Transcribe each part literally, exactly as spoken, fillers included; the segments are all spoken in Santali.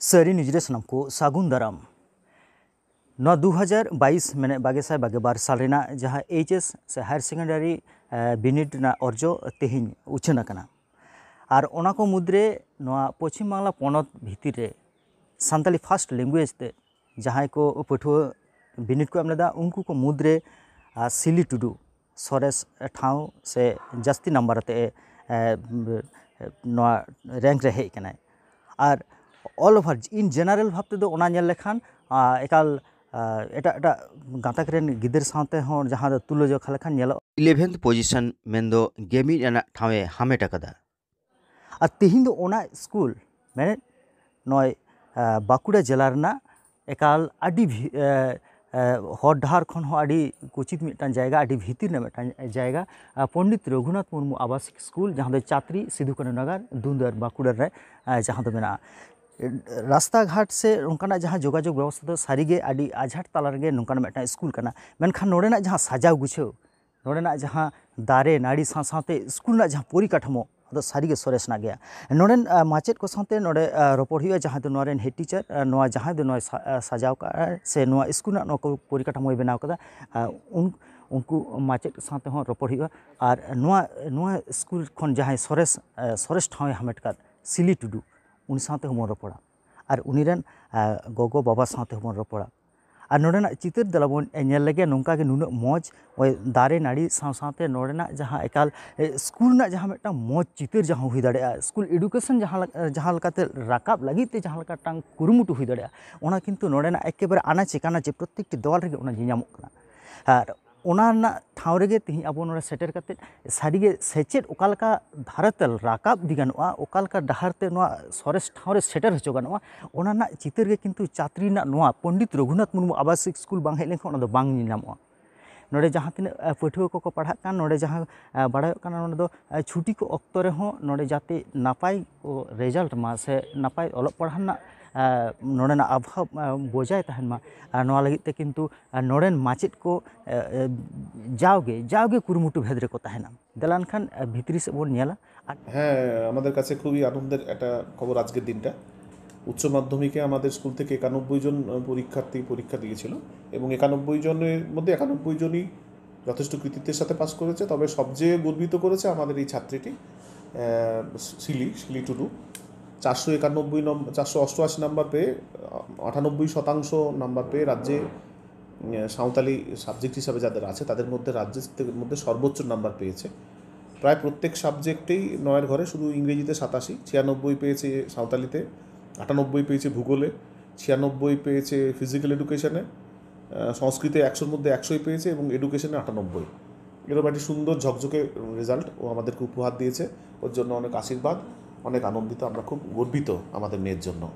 ᱥᱟᱹᱨᱤ ᱱᱤᱡᱽᱨᱮ ᱥᱟᱱᱟᱢ ᱠᱚ ᱥᱟᱹᱜᱩᱱ ᱫᱟᱨᱟᱢ᱾ ᱱᱚᱣᱟ ᱫᱩ ᱦᱟᱡᱟᱨ ᱵᱟᱭᱤᱥ, ᱢᱮᱱᱮᱫ ᱵᱟᱜᱮ ᱥᱟᱭ ᱵᱟᱜᱮ ᱵᱟᱨ ᱥᱟᱞ ᱨᱮᱱᱟᱜ ᱡᱟᱦᱟᱸ ᱮᱭᱤᱪ ᱮᱥ ᱥᱮ ᱦᱟᱭᱟᱨ ᱥᱮᱠᱮᱱᱰᱟᱨᱤ, ᱮ, ᱵᱤᱱᱤᱰ ᱨᱮᱱᱟᱜ ᱚᱨᱡᱚ ᱛᱮᱦᱮᱧ ᱩᱪᱷᱟᱹᱱ ᱟᱠᱟᱱᱟ᱾ ᱟᱨ ᱚᱱᱟ ᱠᱚ ᱢᱩᱫᱽᱨᱮ ᱱᱚᱣᱟ ᱯᱚᱪᱷᱤᱢ ᱵᱟᱝᱞᱟ ᱯᱚᱱᱚᱛ ᱵᱷᱤᱛᱤᱨ ᱨᱮ ᱥᱟᱱᱛᱟᱞᱤ ᱯᱷᱟᱥᱴ ᱞᱮᱝᱜᱩᱭᱮᱡᱽ ᱛᱮ ᱡᱟᱦᱟᱸᱭ ᱠᱚ ᱯᱟᱹᱴᱷᱩᱣᱟᱹ ᱵᱤᱱᱤᱰ ᱠᱚ ᱮᱢ ᱞᱮᱫᱟ, ᱩᱱᱠᱩ ᱠᱚ ᱢᱩᱫᱽᱨᱮ, ᱟ, ᱥᱤᱞᱤ ᱴᱩᱰᱩ ᱥᱚᱨᱮᱥ ᱴᱷᱟᱶ ᱥᱮ ᱡᱟᱹᱥᱛᱤ ᱱᱟᱢᱵᱟᱨ ᱟᱛᱮ, ᱮ, ᱱᱚᱣᱟ ᱨᱮᱝᱠ ᱨᱮ ᱦᱮᱡ ᱠᱟᱱᱟᱭ᱾ ᱟᱨ all over in general ᱵᱷᱟᱵᱽ ᱛᱮᱫᱚ ᱚᱱᱟ ᱧᱮᱞ ᱞᱮᱠᱷᱟᱱ, ᱟ, ᱮᱠᱟᱞ, ᱟ, ᱮᱴᱟᱜ ᱮᱴᱟᱜ ᱜᱟᱛᱟᱠ ᱨᱮᱱ ᱜᱤᱫᱟᱹᱨ ᱥᱟᱶᱛᱮ ᱦᱚᱸ ᱡᱟᱦᱟᱸ ᱫᱚ ᱛᱩᱞᱟᱹᱡᱚᱠᱷᱟ ᱞᱮᱠᱷᱟᱱ ᱧᱮᱞᱚᱜ, ᱤᱞᱮᱵᱷᱮᱱᱛᱷ ᱯᱚᱡᱤᱥᱚᱱ ᱢᱮᱱᱫᱚ ᱜᱮᱢᱤᱫ ᱟᱱᱟᱜ ᱴᱷᱟᱶ ᱮ ᱦᱟᱢᱮᱴ ᱟᱠᱟᱫᱟ᱾ ᱟᱨ ᱛᱮᱦᱮᱧ ᱫᱚ ᱚᱱᱟ ᱥᱠᱩᱞ, ᱢᱮᱱᱮᱫ ᱱᱚᱜᱼᱚᱭ, ᱟ, ᱵᱟᱸᱠᱩᱲᱟ ᱡᱮᱞᱟ ᱨᱮᱱᱟᱜ ᱮᱠᱟᱞ ᱟᱹᱰᱤ ᱵᱷᱤ-, ᱮ, ᱮ, ᱦᱚᱨ ᱰᱟᱦᱟᱨ ᱠᱷᱚᱱ ᱦᱚᱸ ᱟᱹᱰᱤ ᱠᱩᱪᱤᱛ ᱢᱤᱫᱴᱟᱝ ᱡᱟᱭᱜᱟ, ᱟᱹᱰᱤ ᱵᱷᱤᱛᱤᱨ ᱨᱮᱱᱟᱜ ᱢᱤᱫᱴᱟᱝ ᱡᱟᱭᱜᱟ, ᱟ, ᱯᱚᱱᱰᱤᱛ ᱨᱚᱜᱷᱩᱱᱟᱛᱷ ᱢᱩᱨᱢᱩ ᱟᱵᱟᱥᱤᱠ ᱥᱠᱩᱞ, ᱡᱟᱦᱟᱸ ᱫᱚ ᱪᱟᱛᱨᱤ ᱥᱤᱫᱩ ᱠᱟᱹᱱᱩ ᱱᱟᱜᱟᱨ, ᱫᱩᱸᱫᱟᱹᱨ, ᱵᱟᱸᱠᱩᱲᱟ ᱨᱮ, ᱟ, ᱡᱟᱦᱟᱸ ᱫᱚ ᱢᱮᱱᱟᱜᱼᱟ᱾ ᱨᱟᱥᱛᱟ ᱜᱷᱟᱴ ᱥᱮ ᱚᱱᱠᱟᱱᱟᱜ ᱡᱟᱦᱟᱸ ᱡᱳᱜᱟᱡᱳᱜᱽ ᱵᱮᱵᱚᱥᱛᱷᱟ ᱫᱚ ᱥᱟᱹᱨᱤᱜᱮ ᱟᱹᱰᱤ ᱟᱡᱷᱟᱴ ᱛᱟᱞᱟ ᱨᱮᱜᱮ ᱱᱚᱝᱠᱟᱱᱟᱜ ᱢᱤᱫᱴᱟᱝ ᱥᱠᱩᱞ ᱠᱟᱱᱟ, ᱢᱮᱱᱠᱷᱟᱱ ᱱᱚᱰᱮᱱᱟᱜ ᱡᱟᱦᱟᱸ ᱥᱟᱡᱟᱣ ᱜᱩᱪᱷᱟᱹᱣ, ᱱᱚᱰᱮᱱᱟᱜ ᱡᱟᱦᱟᱸ ᱫᱟᱨᱮ ᱱᱟᱹᱲᱤ ᱥᱟᱶ ᱥᱟᱶᱛᱮ ᱥᱠᱩᱞ ᱨᱮᱱᱟᱜ ᱡᱟᱦᱟᱸ ᱯᱚᱨᱤᱠᱟᱴᱷᱟᱢᱳ, ᱟᱫᱚ ᱥᱟᱹᱨᱤᱜᱮ ᱥᱚᱨᱮᱥ ᱨᱮᱱᱟᱜ ᱜᱮᱭᱟ᱾ ᱱᱚᱰᱮᱱ, ᱟ, ᱢᱟᱪᱮᱫ ᱠᱚ ᱥᱟᱶᱛᱮ ᱱᱚᱰᱮ, ᱟ, ᱨᱚᱯᱚᱲ ᱦᱩᱭᱩᱜᱼᱟ, ᱡᱟᱦᱟᱸᱭ ᱫᱚ ᱱᱚᱣᱟ ᱨᱮᱱ ᱦᱮᱰ ᱴᱤᱪᱟᱨ, ᱟ, ᱱᱚᱣᱟ ᱡᱟᱦᱟᱸᱭ ᱫᱚ ᱱᱚᱣᱟ ᱥᱟ-, ᱟ, ᱥᱟᱡᱟᱣ ᱠᱟᱜᱼᱟ ᱥᱮ ᱱᱚᱣᱟ ᱥᱠᱩᱞ ᱨᱮᱱᱟᱜ ᱱᱚᱣᱟ ᱠᱚ ᱯᱚᱨᱤᱠᱟᱴᱷᱟᱢᱳᱭ ᱵᱮᱱᱟᱣ ᱠᱟᱫᱟ, ᱟ, ᱩᱱ-, ᱩᱱᱠᱩ ᱢᱟᱪᱮᱫ ᱥᱟᱶᱛᱮ ᱦᱚᱸ ᱨᱚᱯᱚᱲ ᱦᱩᱭᱩᱜᱼᱟ᱾ ᱟᱨ ᱱᱚᱣᱟ, ᱱᱚᱣᱟ ᱥᱠᱩᱞ ᱠᱷᱚᱱ ᱡᱟᱦᱟᱸᱭ ᱥᱚᱨᱮᱥ, ᱟ, ᱥᱚᱨᱮᱥ ᱴᱷᱟᱶ ᱮ ᱦᱟᱢᱮᱴ ᱠᱟᱫ ᱥᱤᱞᱤ ᱴᱩᱰᱩ, ᱩᱱᱤ ᱥᱟᱶᱛᱮ ᱦᱚᱸᱵᱚᱱ ᱨᱚᱯᱚᱲᱟ᱾ ᱟᱨ ᱩᱱᱤ ᱨᱮᱱ, ᱟ, ᱜᱚᱜᱚ ᱵᱟᱵᱟ ᱥᱟᱶᱛᱮ ᱦᱚᱸᱵᱚᱱ ᱨᱚᱯᱚᱲᱟ᱾ ᱟᱨ ᱱᱚᱰᱮᱱᱟᱜ ᱪᱤᱛᱟᱹᱨ ᱫᱮᱞᱟ ᱵᱚᱱ ᱧᱮᱞ ᱞᱮᱜᱮ, ᱱᱚᱝᱠᱟ ᱜᱮ ᱱᱩᱱᱟᱹᱜ ᱢᱚᱡᱽ ᱳᱭ ᱫᱟᱨᱮ ᱱᱟᱹᱲᱤ ᱥᱟᱶ ᱥᱟᱶᱛᱮ ᱱᱚᱰᱮᱱᱟᱜ ᱡᱟᱦᱟᱸ ᱮᱠᱟᱞ, ᱮ, ᱥᱠᱩᱞ ᱨᱮᱱᱟᱜ ᱡᱟᱦᱟᱸ ᱢᱤᱫᱴᱟᱝ ᱢᱚᱡᱽ ᱪᱤᱛᱟᱹᱨ ᱡᱟᱦᱟᱸ ᱦᱩᱭ ᱫᱟᱲᱮᱭᱟᱜᱼᱟ, ᱥᱠᱩᱞ ᱮᱰᱩᱠᱮᱥᱚᱱ ᱡᱟᱦᱟᱸ ᱞᱮᱠ-, ᱡᱟᱦᱟᱸ ᱞᱮᱠᱟᱛᱮ ᱨᱟᱠᱟᱵ ᱞᱟᱹᱜᱤᱫ ᱛᱮ ᱡᱟᱦᱟᱸ ᱞᱮᱠᱟ ᱢᱤᱫᱴᱟᱝ ᱠᱩᱨᱩᱢᱩᱴᱩ ᱦᱩᱭ ᱫᱟᱲᱮᱭᱟᱜᱼᱟ, ᱚᱱᱟ ᱠᱤᱱᱛᱩ ᱱᱚᱰᱮᱱᱟᱜ ᱮᱠᱮᱵᱟᱨᱮ ᱟᱱᱟᱪᱮ ᱠᱟᱱᱟᱪᱮ ᱯᱨᱚᱛᱛᱮᱠᱴᱤ ᱫᱮᱣᱟᱞ ᱨᱮᱜᱮ ᱚᱱᱟ ᱧᱮᱧᱟᱢᱚᱜ ᱠᱟᱱᱟ᱾ ᱟᱨ ᱚᱱᱟ ᱨᱮᱱᱟᱜ ᱴᱷᱟᱶ ᱨᱮᱜᱮ ᱛᱮᱦᱮᱧ ᱟᱵᱚ ᱱᱚᱰᱮ ᱥᱮᱴᱮᱨ ᱠᱟᱛᱮᱫ ᱥᱟᱹᱨᱤᱜᱮ ᱥᱮᱪᱮᱫ ᱚᱠᱟ ᱞᱮᱠᱟ ᱫᱷᱟᱨᱮ ᱛᱮ ᱨᱟᱠᱟᱵ ᱤᱫᱤ ᱜᱟᱱᱚᱜᱼᱟ, ᱚᱠᱟ ᱞᱮᱠᱟ ᱰᱟᱦᱟᱨ ᱛᱮ ᱱᱚᱣᱟ ᱥᱚᱨᱮᱥ ᱴᱷᱟᱶ ᱨᱮ ᱥᱮᱴᱮᱨ ᱦᱚᱪᱚ ᱜᱟᱱᱚᱜᱼᱟ, ᱚᱱᱟ ᱨᱮᱱᱟᱜ ᱪᱤᱛᱟᱹᱨ ᱜᱮ ᱠᱤᱱᱛᱩ ᱪᱟᱛᱨᱤ ᱨᱮᱱᱟᱜ ᱱᱚᱣᱟ ᱯᱚᱱᱰᱤᱛ ᱨᱚᱜᱷᱩᱱᱟᱛᱷ ᱢᱩᱨᱢᱩ ᱟᱵᱟᱥᱤᱠ ᱥᱠᱩᱞ ᱵᱟᱝ ᱦᱮᱡ ᱞᱮᱱᱠᱷᱟᱱ ᱚᱱᱟ ᱫᱚ ᱵᱟᱝ ᱧᱮᱞ ᱧᱟᱢᱚᱜᱼᱟ᱾ ᱱᱚᱰᱮ ᱡᱟᱦᱟᱸ ᱛᱤᱱᱟᱹᱜ, ᱮ, ᱯᱟᱹᱴᱷᱩᱣᱟᱹ ᱠᱚᱠᱚ ᱯᱟᱲᱦᱟᱜ ᱠᱟᱱ, ᱱᱚᱰᱮ ᱡᱟᱦᱟᱸ, ᱮ, ᱵᱟᱲᱟᱭᱚᱜ ᱠᱟᱱᱟ, ᱱᱚᱰᱮ ᱫᱚ, ᱮ, ᱪᱷᱩᱴᱤ ᱠᱚ ᱚᱠᱛᱚ ᱨᱮᱦᱚᱸ ᱱᱚᱰᱮ ᱡᱟᱛᱮ ᱱᱟᱯᱟᱭ ᱠᱚ ᱨᱮᱡᱟᱞᱴ ᱢᱟ ᱥᱮ ᱱᱟᱯᱟᱭ ᱚᱞᱚᱜ ᱯᱟᱲᱦᱟᱣ ᱨᱮᱱᱟᱜ, ᱮ, ᱱᱚᱰᱮᱱᱟᱜ ᱟᱵᱷᱟᱣ, ᱮ, ᱵᱚᱡᱟᱭ ᱛᱟᱦᱮᱱ ᱢᱟ, ᱟᱨ ᱱᱚᱣᱟ ᱞᱟᱹᱜᱤᱫ ᱛᱮ ᱠᱤᱱᱛᱩ, ᱮ, ᱱᱚᱰᱮᱱ ᱢᱟᱪᱮᱫ ᱠᱚ, ᱮ, ᱮ, ᱡᱟᱣᱜᱮ, ᱡᱟᱣᱜᱮ ᱠᱩᱨᱩᱢᱩᱴᱩ ᱵᱷᱮᱫ ᱨᱮᱠᱚ ᱛᱟᱦᱮᱱᱟ᱾ ᱫᱮᱞᱟ ᱮᱱᱠᱷᱟᱱ, ᱮ, ᱵᱷᱤᱛᱨᱤ ᱥᱮᱫ ᱵᱚᱱ ᱧᱮᱞᱟ᱾ ᱟᱨ ᱦᱮᱸ, আমাদের কাছে খুবই আনন্দের একটা খবর আজকের দিনটা। উচ্চ মাধ্যমিকে আমাদের স্কুল থেকে একানব্বই জন আহ, পরীক্ষার্থী পরীক্ষা দিয়েছিল, এবং একানব্বই জনের মধ্যে একানব্বই জনই যথেষ্ট কৃতিত্বের সাথে পাস করেছে। তবে সবচেয়ে গর্বিত করেছে আমাদের এই ছাত্রীটি, আহ, শিলি শিলি টুডু। চারশো একানব্বই নম্বর, চারশো অষ্টআশি নাম্বার পেয়ে, আহ, আটানব্বই শতাংশ নাম্বার পেয়ে রাজ্যে আহ, সাঁওতালি সাবজেক্ট হিসাবে যাদের আছে, তাদের মধ্যে রাজ্যের মধ্যে সর্বোচ্চ নাম্বার পেয়েছে। প্রায় প্রত্যেক সাবজেক্টেই নয়ের ঘরে, শুধু ইংরেজিতে সাতাশি, ছিয়ানব্বই পেয়েছে সাঁওতালিতে, আটানব্বই পেয়েছে ভূগোলে, ছিয়ানব্বই পেয়েছে ফিজিক্যাল এডুকেশনে, আহ, সংস্কৃতে একশোর মধ্যে একশোই পেয়েছে এবং এডুকেশনে আটানব্বই। এরকম একটি সুন্দর ঝকঝকে রেজাল্ট, ও আমাদেরকে উপহার দিয়েছে। ওর জন্য অনেক আশীর্বাদ, অনেক আনন্দিত, আমরা খুব গর্বিত আমাদের মেয়ের জন্য।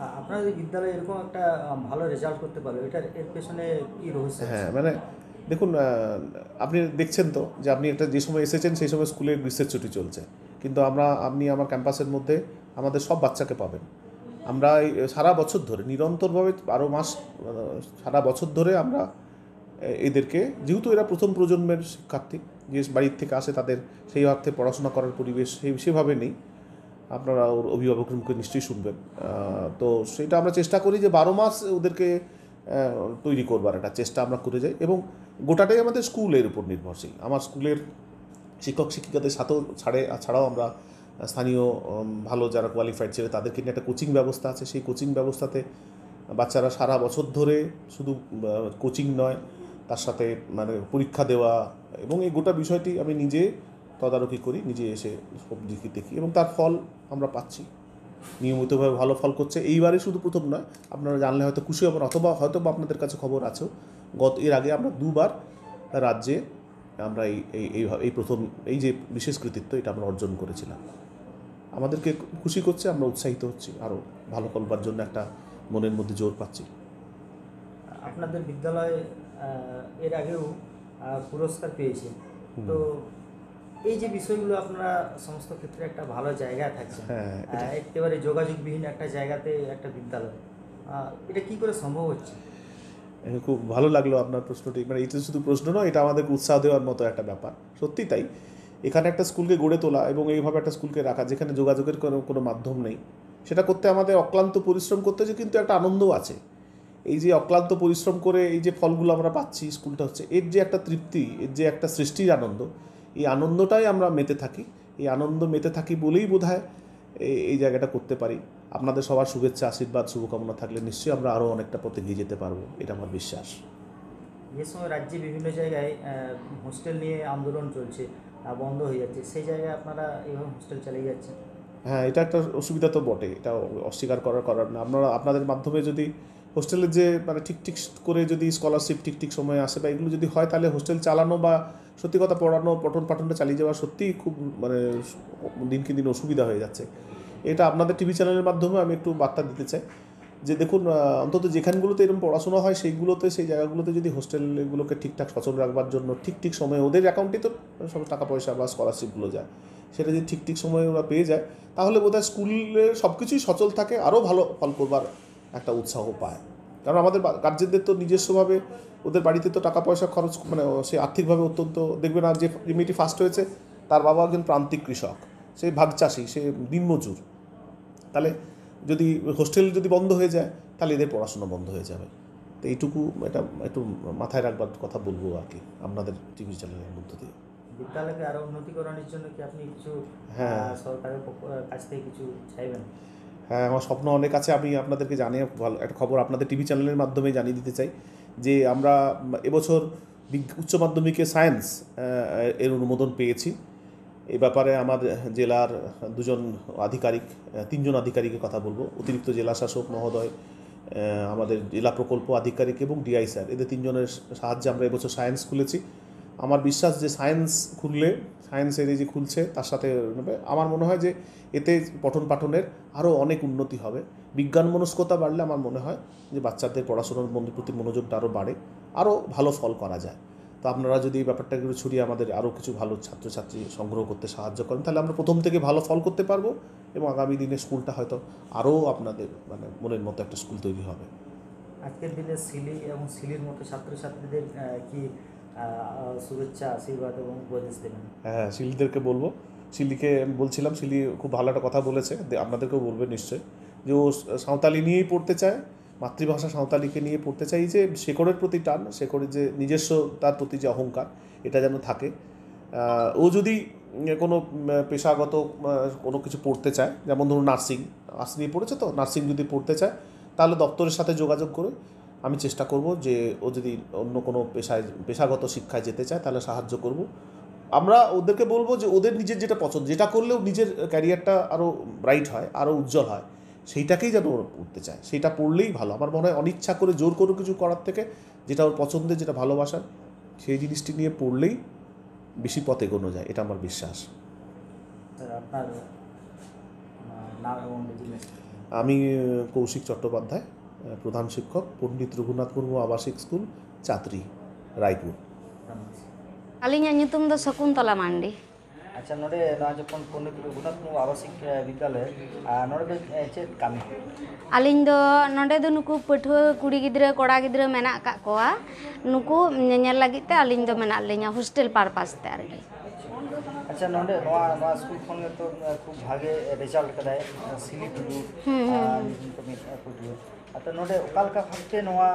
আ- আপনাদের বিদ্যালয়ে এরকম একটা আম, ভালো রেজাল্ট করতে পারলো, এটার এর পেছনে কি রহস্য আছে? হ্যাঁ, মানে দেখুন, আহ, আপনি দেখছেন তো যে আপনি একটা, যে সময় এসেছেন সেই সময় স্কুলের গ্রীষ্মের ছুটি চলছে, কিন্তু আমরা, আপনি আমার ক্যাম্পাসের মধ্যে আমাদের সব বাচ্চাকে পাবেন। আমরা এই সারা বছর ধরে নিরন্তরভাবে বারো মাস, আহ, সারা বছর ধরে আমরা এ- এদেরকে, যেহেতু এরা প্রথম প্রজন্মের শিক্ষার্থী, যে বাড়ির থেকে আসে, তাদের সেই অর্থে পড়াশোনা করার পরিবেশ সেই সেভাবে নেই। আপনারা ওর অভিভাবককে নিশ্চয়ই শুনবেন। আহ, তো সেটা আমরা চেষ্টা করি যে বারো মাস ওদেরকে আহ, তৈরি করবার একটা চেষ্টা আমরা করে যাই, এবং গোটাটাই আমাদের স্কুলের উপর নির্ভরশীল। আমার স্কুলের শিক্ষক শিক্ষিকাদের সাথেও ছাড়ে, ছাড়াও আমরা স্থানীয় উম, ভালো যারা কোয়ালিফাইড ছেলে, তাদেরকে নিয়ে একটা কোচিং ব্যবস্থা আছে। সেই কোচিং ব্যবস্থাতে বাচ্চারা সারা বছর ধরে শুধু কোচিং নয়, তার সাথে মানে পরীক্ষা দেওয়া, এবং এই গোটা বিষয়টি আমি নিজে তদারকি করি, নিজে এসে সব দিকে দেখি, এবং তার ফল আমরা পাচ্ছি। নিয়মিতভাবে ভালো ফল করছে। এইবারে শুধু প্রথম নয়, আপনারা জানলে হয়তো খুশি হবেন, অথবা হয়তো বা আপনাদের কাছে খবর আছে, গত, এর আগে আমরা দুবার রাজ্যে আমরা এই এই এই এই প্রথম এই যে বিশেষ কৃতিত্ব, এটা আমরা অর্জন করেছিলাম। আমাদেরকে খুশি করছে, আমরা উৎসাহিত হচ্ছি আরও ভালো করবার জন্য, একটা মনের মধ্যে জোর পাচ্ছি। আপনাদের বিদ্যালয় আহ, এর আগেও আহ, পুরস্কার পেয়েছে। হুম। তো এই যে বিষয়গুলো, আপনারা সমস্ত ক্ষেত্রে একটা ভালো জায়গায় থাকছেন। হ্যাঁ, এটা- আহ, একেবারে যোগাযোগবিহীন একটা জায়গাতে একটা বিদ্যালয়, আহ, এটা কি করে সম্ভব হচ্ছে? এ, খুব ভালো লাগলো আপনার প্রশ্নটি। মানে, এটা শুধু প্রশ্ন নয়, এটা আমাদেরকে উৎসাহ দেওয়ার মতো একটা ব্যাপার। সত্যি তাই, এখানে একটা স্কুলকে গড়ে তোলা এবং এইভাবে একটা স্কুলকে রাখা, যেখানে যোগাযোগের কোনো কোনো মাধ্যম নেই, সেটা করতে আমাদের অক্লান্ত পরিশ্রম করতে হচ্ছে, কিন্তু একটা আনন্দও আছে। এই যে অক্লান্ত পরিশ্রম করে এই যে ফলগুলো আমরা পাচ্ছি, স্কুলটা হচ্ছে, এর যে একটা তৃপ্তি, এর যে একটা সৃষ্টির আনন্দ, এই আনন্দটাই আমরা মেতে থাকি। এই আনন্দ মেতে থাকি বলেই বোধহয় এই জায়গাটা করতে পারি। আপনাদের সবার শুভেচ্ছা, আশীর্বাদ, শুভকামনা থাকলে নিশ্চয়ই আমরা আরও অনেকটা পথে এগিয়ে যেতে পারবো, এটা আমার বিশ্বাস। যে সময় রাজ্যে বিভিন্ন জায়গায় হোস্টেল নিয়ে আন্দোলন চলছে, বন্ধ হয়ে যাচ্ছে, সেই জায়গায় আপনারা এইভাবে হোস্টেল চালিয়ে যাচ্ছেন? হ্যাঁ, এটা একটা অসুবিধা তো বটে, এটা অস্বীকার করার করার না। আপনারা আপনাদের মাধ্যমে যদি হোস্টেলের যে মানে ঠিক ঠিক করে যদি স্কলারশিপ ঠিক ঠিক সময়ে আসে বা এগুলো যদি হয়, তাহলে হোস্টেল চালানো বা সত্যি কথা পড়ানো, পঠন পাঠনটা চালিয়ে যাওয়া সত্যিই খুব মানে দিনকে দিন অসুবিধা হয়ে যাচ্ছে। এটা আপনাদের টিভি চ্যানেলের মাধ্যমে আমি একটু বার্তা দিতে চাই যে দেখুন, অন্তত যেখানগুলোতে এরকম পড়াশোনা হয় সেইগুলোতে, সেই জায়গাগুলোতে যদি হোস্টেলগুলোকে ঠিকঠাক সচল রাখবার জন্য ঠিক ঠিক সময়ে ওদের অ্যাকাউন্টে তো সব টাকা পয়সা বা স্কলারশিপগুলো যায়, সেটা যদি ঠিক ঠিক সময়ে ওরা পেয়ে যায়, তাহলে বোধহয় স্কুলের সব কিছুই সচল থাকে, আরও ভালো ফল করবার একটা উৎসাহ পায়। কারণ আমাদের গার্জেনদের তো নিজস্বভাবে ওদের বাড়িতে তো টাকা পয়সা খরচ, মানে সে আর্থিকভাবে অত্যন্ত দেখবে না যে মেয়েটি ফার্স্ট হয়েছে, তার বাবা একজন প্রান্তিক কৃষক, সে ভাগ চাষি, সে দিনমজুর। তাহলে যদি হোস্টেল যদি বন্ধ হয়ে যায়, তাহলে এদের পড়াশোনা বন্ধ হয়ে যাবে। তো এইটুকু এটা একটু মাথায় রাখবার কথা বলবো আর কি আপনাদের টিভি চ্যানেলের মধ্য দিয়ে। বিদ্যালয়কে আরও উন্নতি করানোর জন্য কি আপনি কিছু হ্যাঁ। সরকারের কাছ থেকে কিছু চাইবেন? হ্যাঁ, আমার স্বপ্ন অনেক আছে, আমি আপনাদেরকে জানিয়ে ভালো একটা খবর আপনাদের টিভি চ্যানেলের মাধ্যমে জানিয়ে দিতে চাই যে আমরা এবছর উচ্চ মাধ্যমিকে সায়েন্স এর অনুমোদন পেয়েছি। এ ব্যাপারে আমার জেলার দুজন আধিকারিক, তিনজন আধিকারিকের কথা বলবো, অতিরিক্ত জেলা শাসক মহোদয়, আমাদের জেলা প্রকল্প আধিকারিক এবং ডিআই স্যার, এদের তিনজনের সাহায্যে আমরা এবছর সায়েন্স খুলেছি। আমার বিশ্বাস যে সায়েন্স খুললে, সায়েন্সের এই যে খুলছে, তার সাথে আমার মনে হয় যে এতে পঠন পাঠনের আরও অনেক উন্নতি হবে। বিজ্ঞান মনস্কতা বাড়লে আমার মনে হয় যে বাচ্চাদের পড়াশোনার প্রতি মনোযোগটা আরও বাড়ে, আরও ভালো ফল করা যায়। তো আপনারা যদি এই ব্যাপারটা একটু ছড়িয়ে আমাদের আরও কিছু ভালো ছাত্রছাত্রী সংগ্রহ করতে সাহায্য করেন, তাহলে আমরা প্রথম থেকে ভালো ফল করতে পারবো এবং আগামী দিনে স্কুলটা হয়তো আরও আপনাদের মানে মনের মতো একটা স্কুল তৈরি হবে। আজকের দিনে সিলি এবং সিলির মতো ছাত্রছাত্রীদের কি শুভেচ্ছা, আশীর্বাদ এবং উপদেশ দেবেন? হ্যাঁ, সিলিদেরকে বলবো শিলিকে আমি বলছিলাম, শিলি খুব ভালো একটা কথা বলেছে, দে-, আপনাদেরকেও বলবে নিশ্চয়, যে ও সাঁওতালি নিয়েই পড়তে চায়, মাতৃভাষা সাঁওতালিকে নিয়ে পড়তে চায়। এই যে শেকড়ের প্রতি টান, শেকড়ের যে নিজস্ব, তার প্রতি যে অহংকার, এটা যেন থাকে। আহ, ও যদি উম, কোনো উম, পেশাগত আহ, কোনো কিছু পড়তে চায়, যেমন ধরুন নার্সিং, আর্টস নিয়ে পড়েছে, তো নার্সিং যদি পড়তে চায়, তাহলে দপ্তরের সাথে যোগাযোগ করে আমি চেষ্টা করব যে ও যদি অন্য কোনো পেশায়, পেশাগত শিক্ষায় যেতে চায়, তাহলে সাহায্য করব। আমরা ওদেরকে বলবো যে ওদের নিজের যেটা পছন্দ, যেটা করলেও নিজের ক্যারিয়ারটা আরও ব্রাইট হয়, আরও উজ্জ্বল হয়, সেইটাকেই যেন ওরা পড়তে চায়, সেইটা পড়লেই ভালো। আমার মনে হয় অনিচ্ছা করে জোর করে কিছু করার থেকে যেটা ওর পছন্দের, যেটা ভালোবাসার, সেই জিনিসটি নিয়ে পড়লেই বেশি পথ এগোনো যায়, এটা আমার বিশ্বাস। স্যার, আপনার নাম এবং ডিজিগনেশন? আমি কৌশিক চট্টোপাধ্যায়, প্রধান শিক্ষক, পণ্ডিত রঘুনাথ মুর্মু আবাসিক স্কুল, চাত্রি, রায়পুর। ᱟᱹᱞᱤᱧᱟᱜ ᱧᱩᱛᱩᱢ ᱫᱚ ᱥᱚᱠᱩᱱᱛᱚᱞᱟ ᱢᱟᱱᱰᱤ᱾ ᱟᱪᱪᱷᱟ, ᱱᱚᱰᱮ ᱱᱚᱣᱟ ᱡᱚᱠᱷᱚᱱ ᱯᱚᱱᱰᱤᱛ ᱨᱚᱜᱷᱩᱱᱟᱛᱷ ᱢᱩᱨᱢᱩ ᱟᱵᱟᱥᱤᱠ ᱵᱤᱫᱽᱭᱟᱞᱚᱭ, ᱟᱨ ᱱᱚᱰᱮ ᱫᱚ ᱪᱮᱫ ᱠᱟᱹᱢᱤ? ᱟᱹᱞᱤᱧ ᱫᱚ ᱱᱚᱰᱮ ᱫᱚ ᱱᱩᱠᱩ ᱯᱟᱹᱴᱷᱩᱣᱟᱹ ᱠᱩᱲᱤ ᱜᱤᱫᱽᱨᱟᱹ ᱠᱚᱲᱟ ᱜᱤᱫᱽᱨᱟᱹ ᱢᱮᱱᱟᱜ ᱟᱠᱟᱫ ᱠᱚᱣᱟ, ᱱᱩᱠᱩ ᱧᱮᱧᱮᱞ ᱞᱟᱹᱜᱤᱫ ᱛᱮ ᱟᱹᱞᱤᱧ ᱫᱚ ᱢᱮᱱᱟᱜ ᱞᱤᱧᱟ ᱦᱳᱥᱴᱮᱞ ᱯᱟᱨᱯᱟᱥ ᱛᱮ ᱟᱨᱠᱤ᱾ ᱟᱪᱪᱷᱟ, ᱱᱚᱰᱮ ᱱᱚᱣᱟ ᱱᱚᱣᱟ ᱥᱠᱩᱞ ᱠᱷᱚᱱ ᱜᱮᱛᱚ ᱠᱷᱩᱵ ᱵᱷᱟᱜᱮ ᱨᱮᱡᱟᱞᱴ ᱠᱟᱫᱟᱭ ᱥᱤᱞᱤ ᱴᱩᱰᱩ, ᱦᱩᱸ, ᱦᱩᱸ, ᱟᱨ ᱦᱩᱸ᱾ ᱧᱩᱛᱩᱢᱤᱡ ᱯᱟᱹᱴᱷᱩᱣᱟᱹ᱾ ᱟᱫᱚ ᱱᱚᱰᱮ ᱚᱠᱟ ᱞᱮᱠᱟ ᱵᱷᱟᱵᱛᱮ ᱱᱚᱣᱟ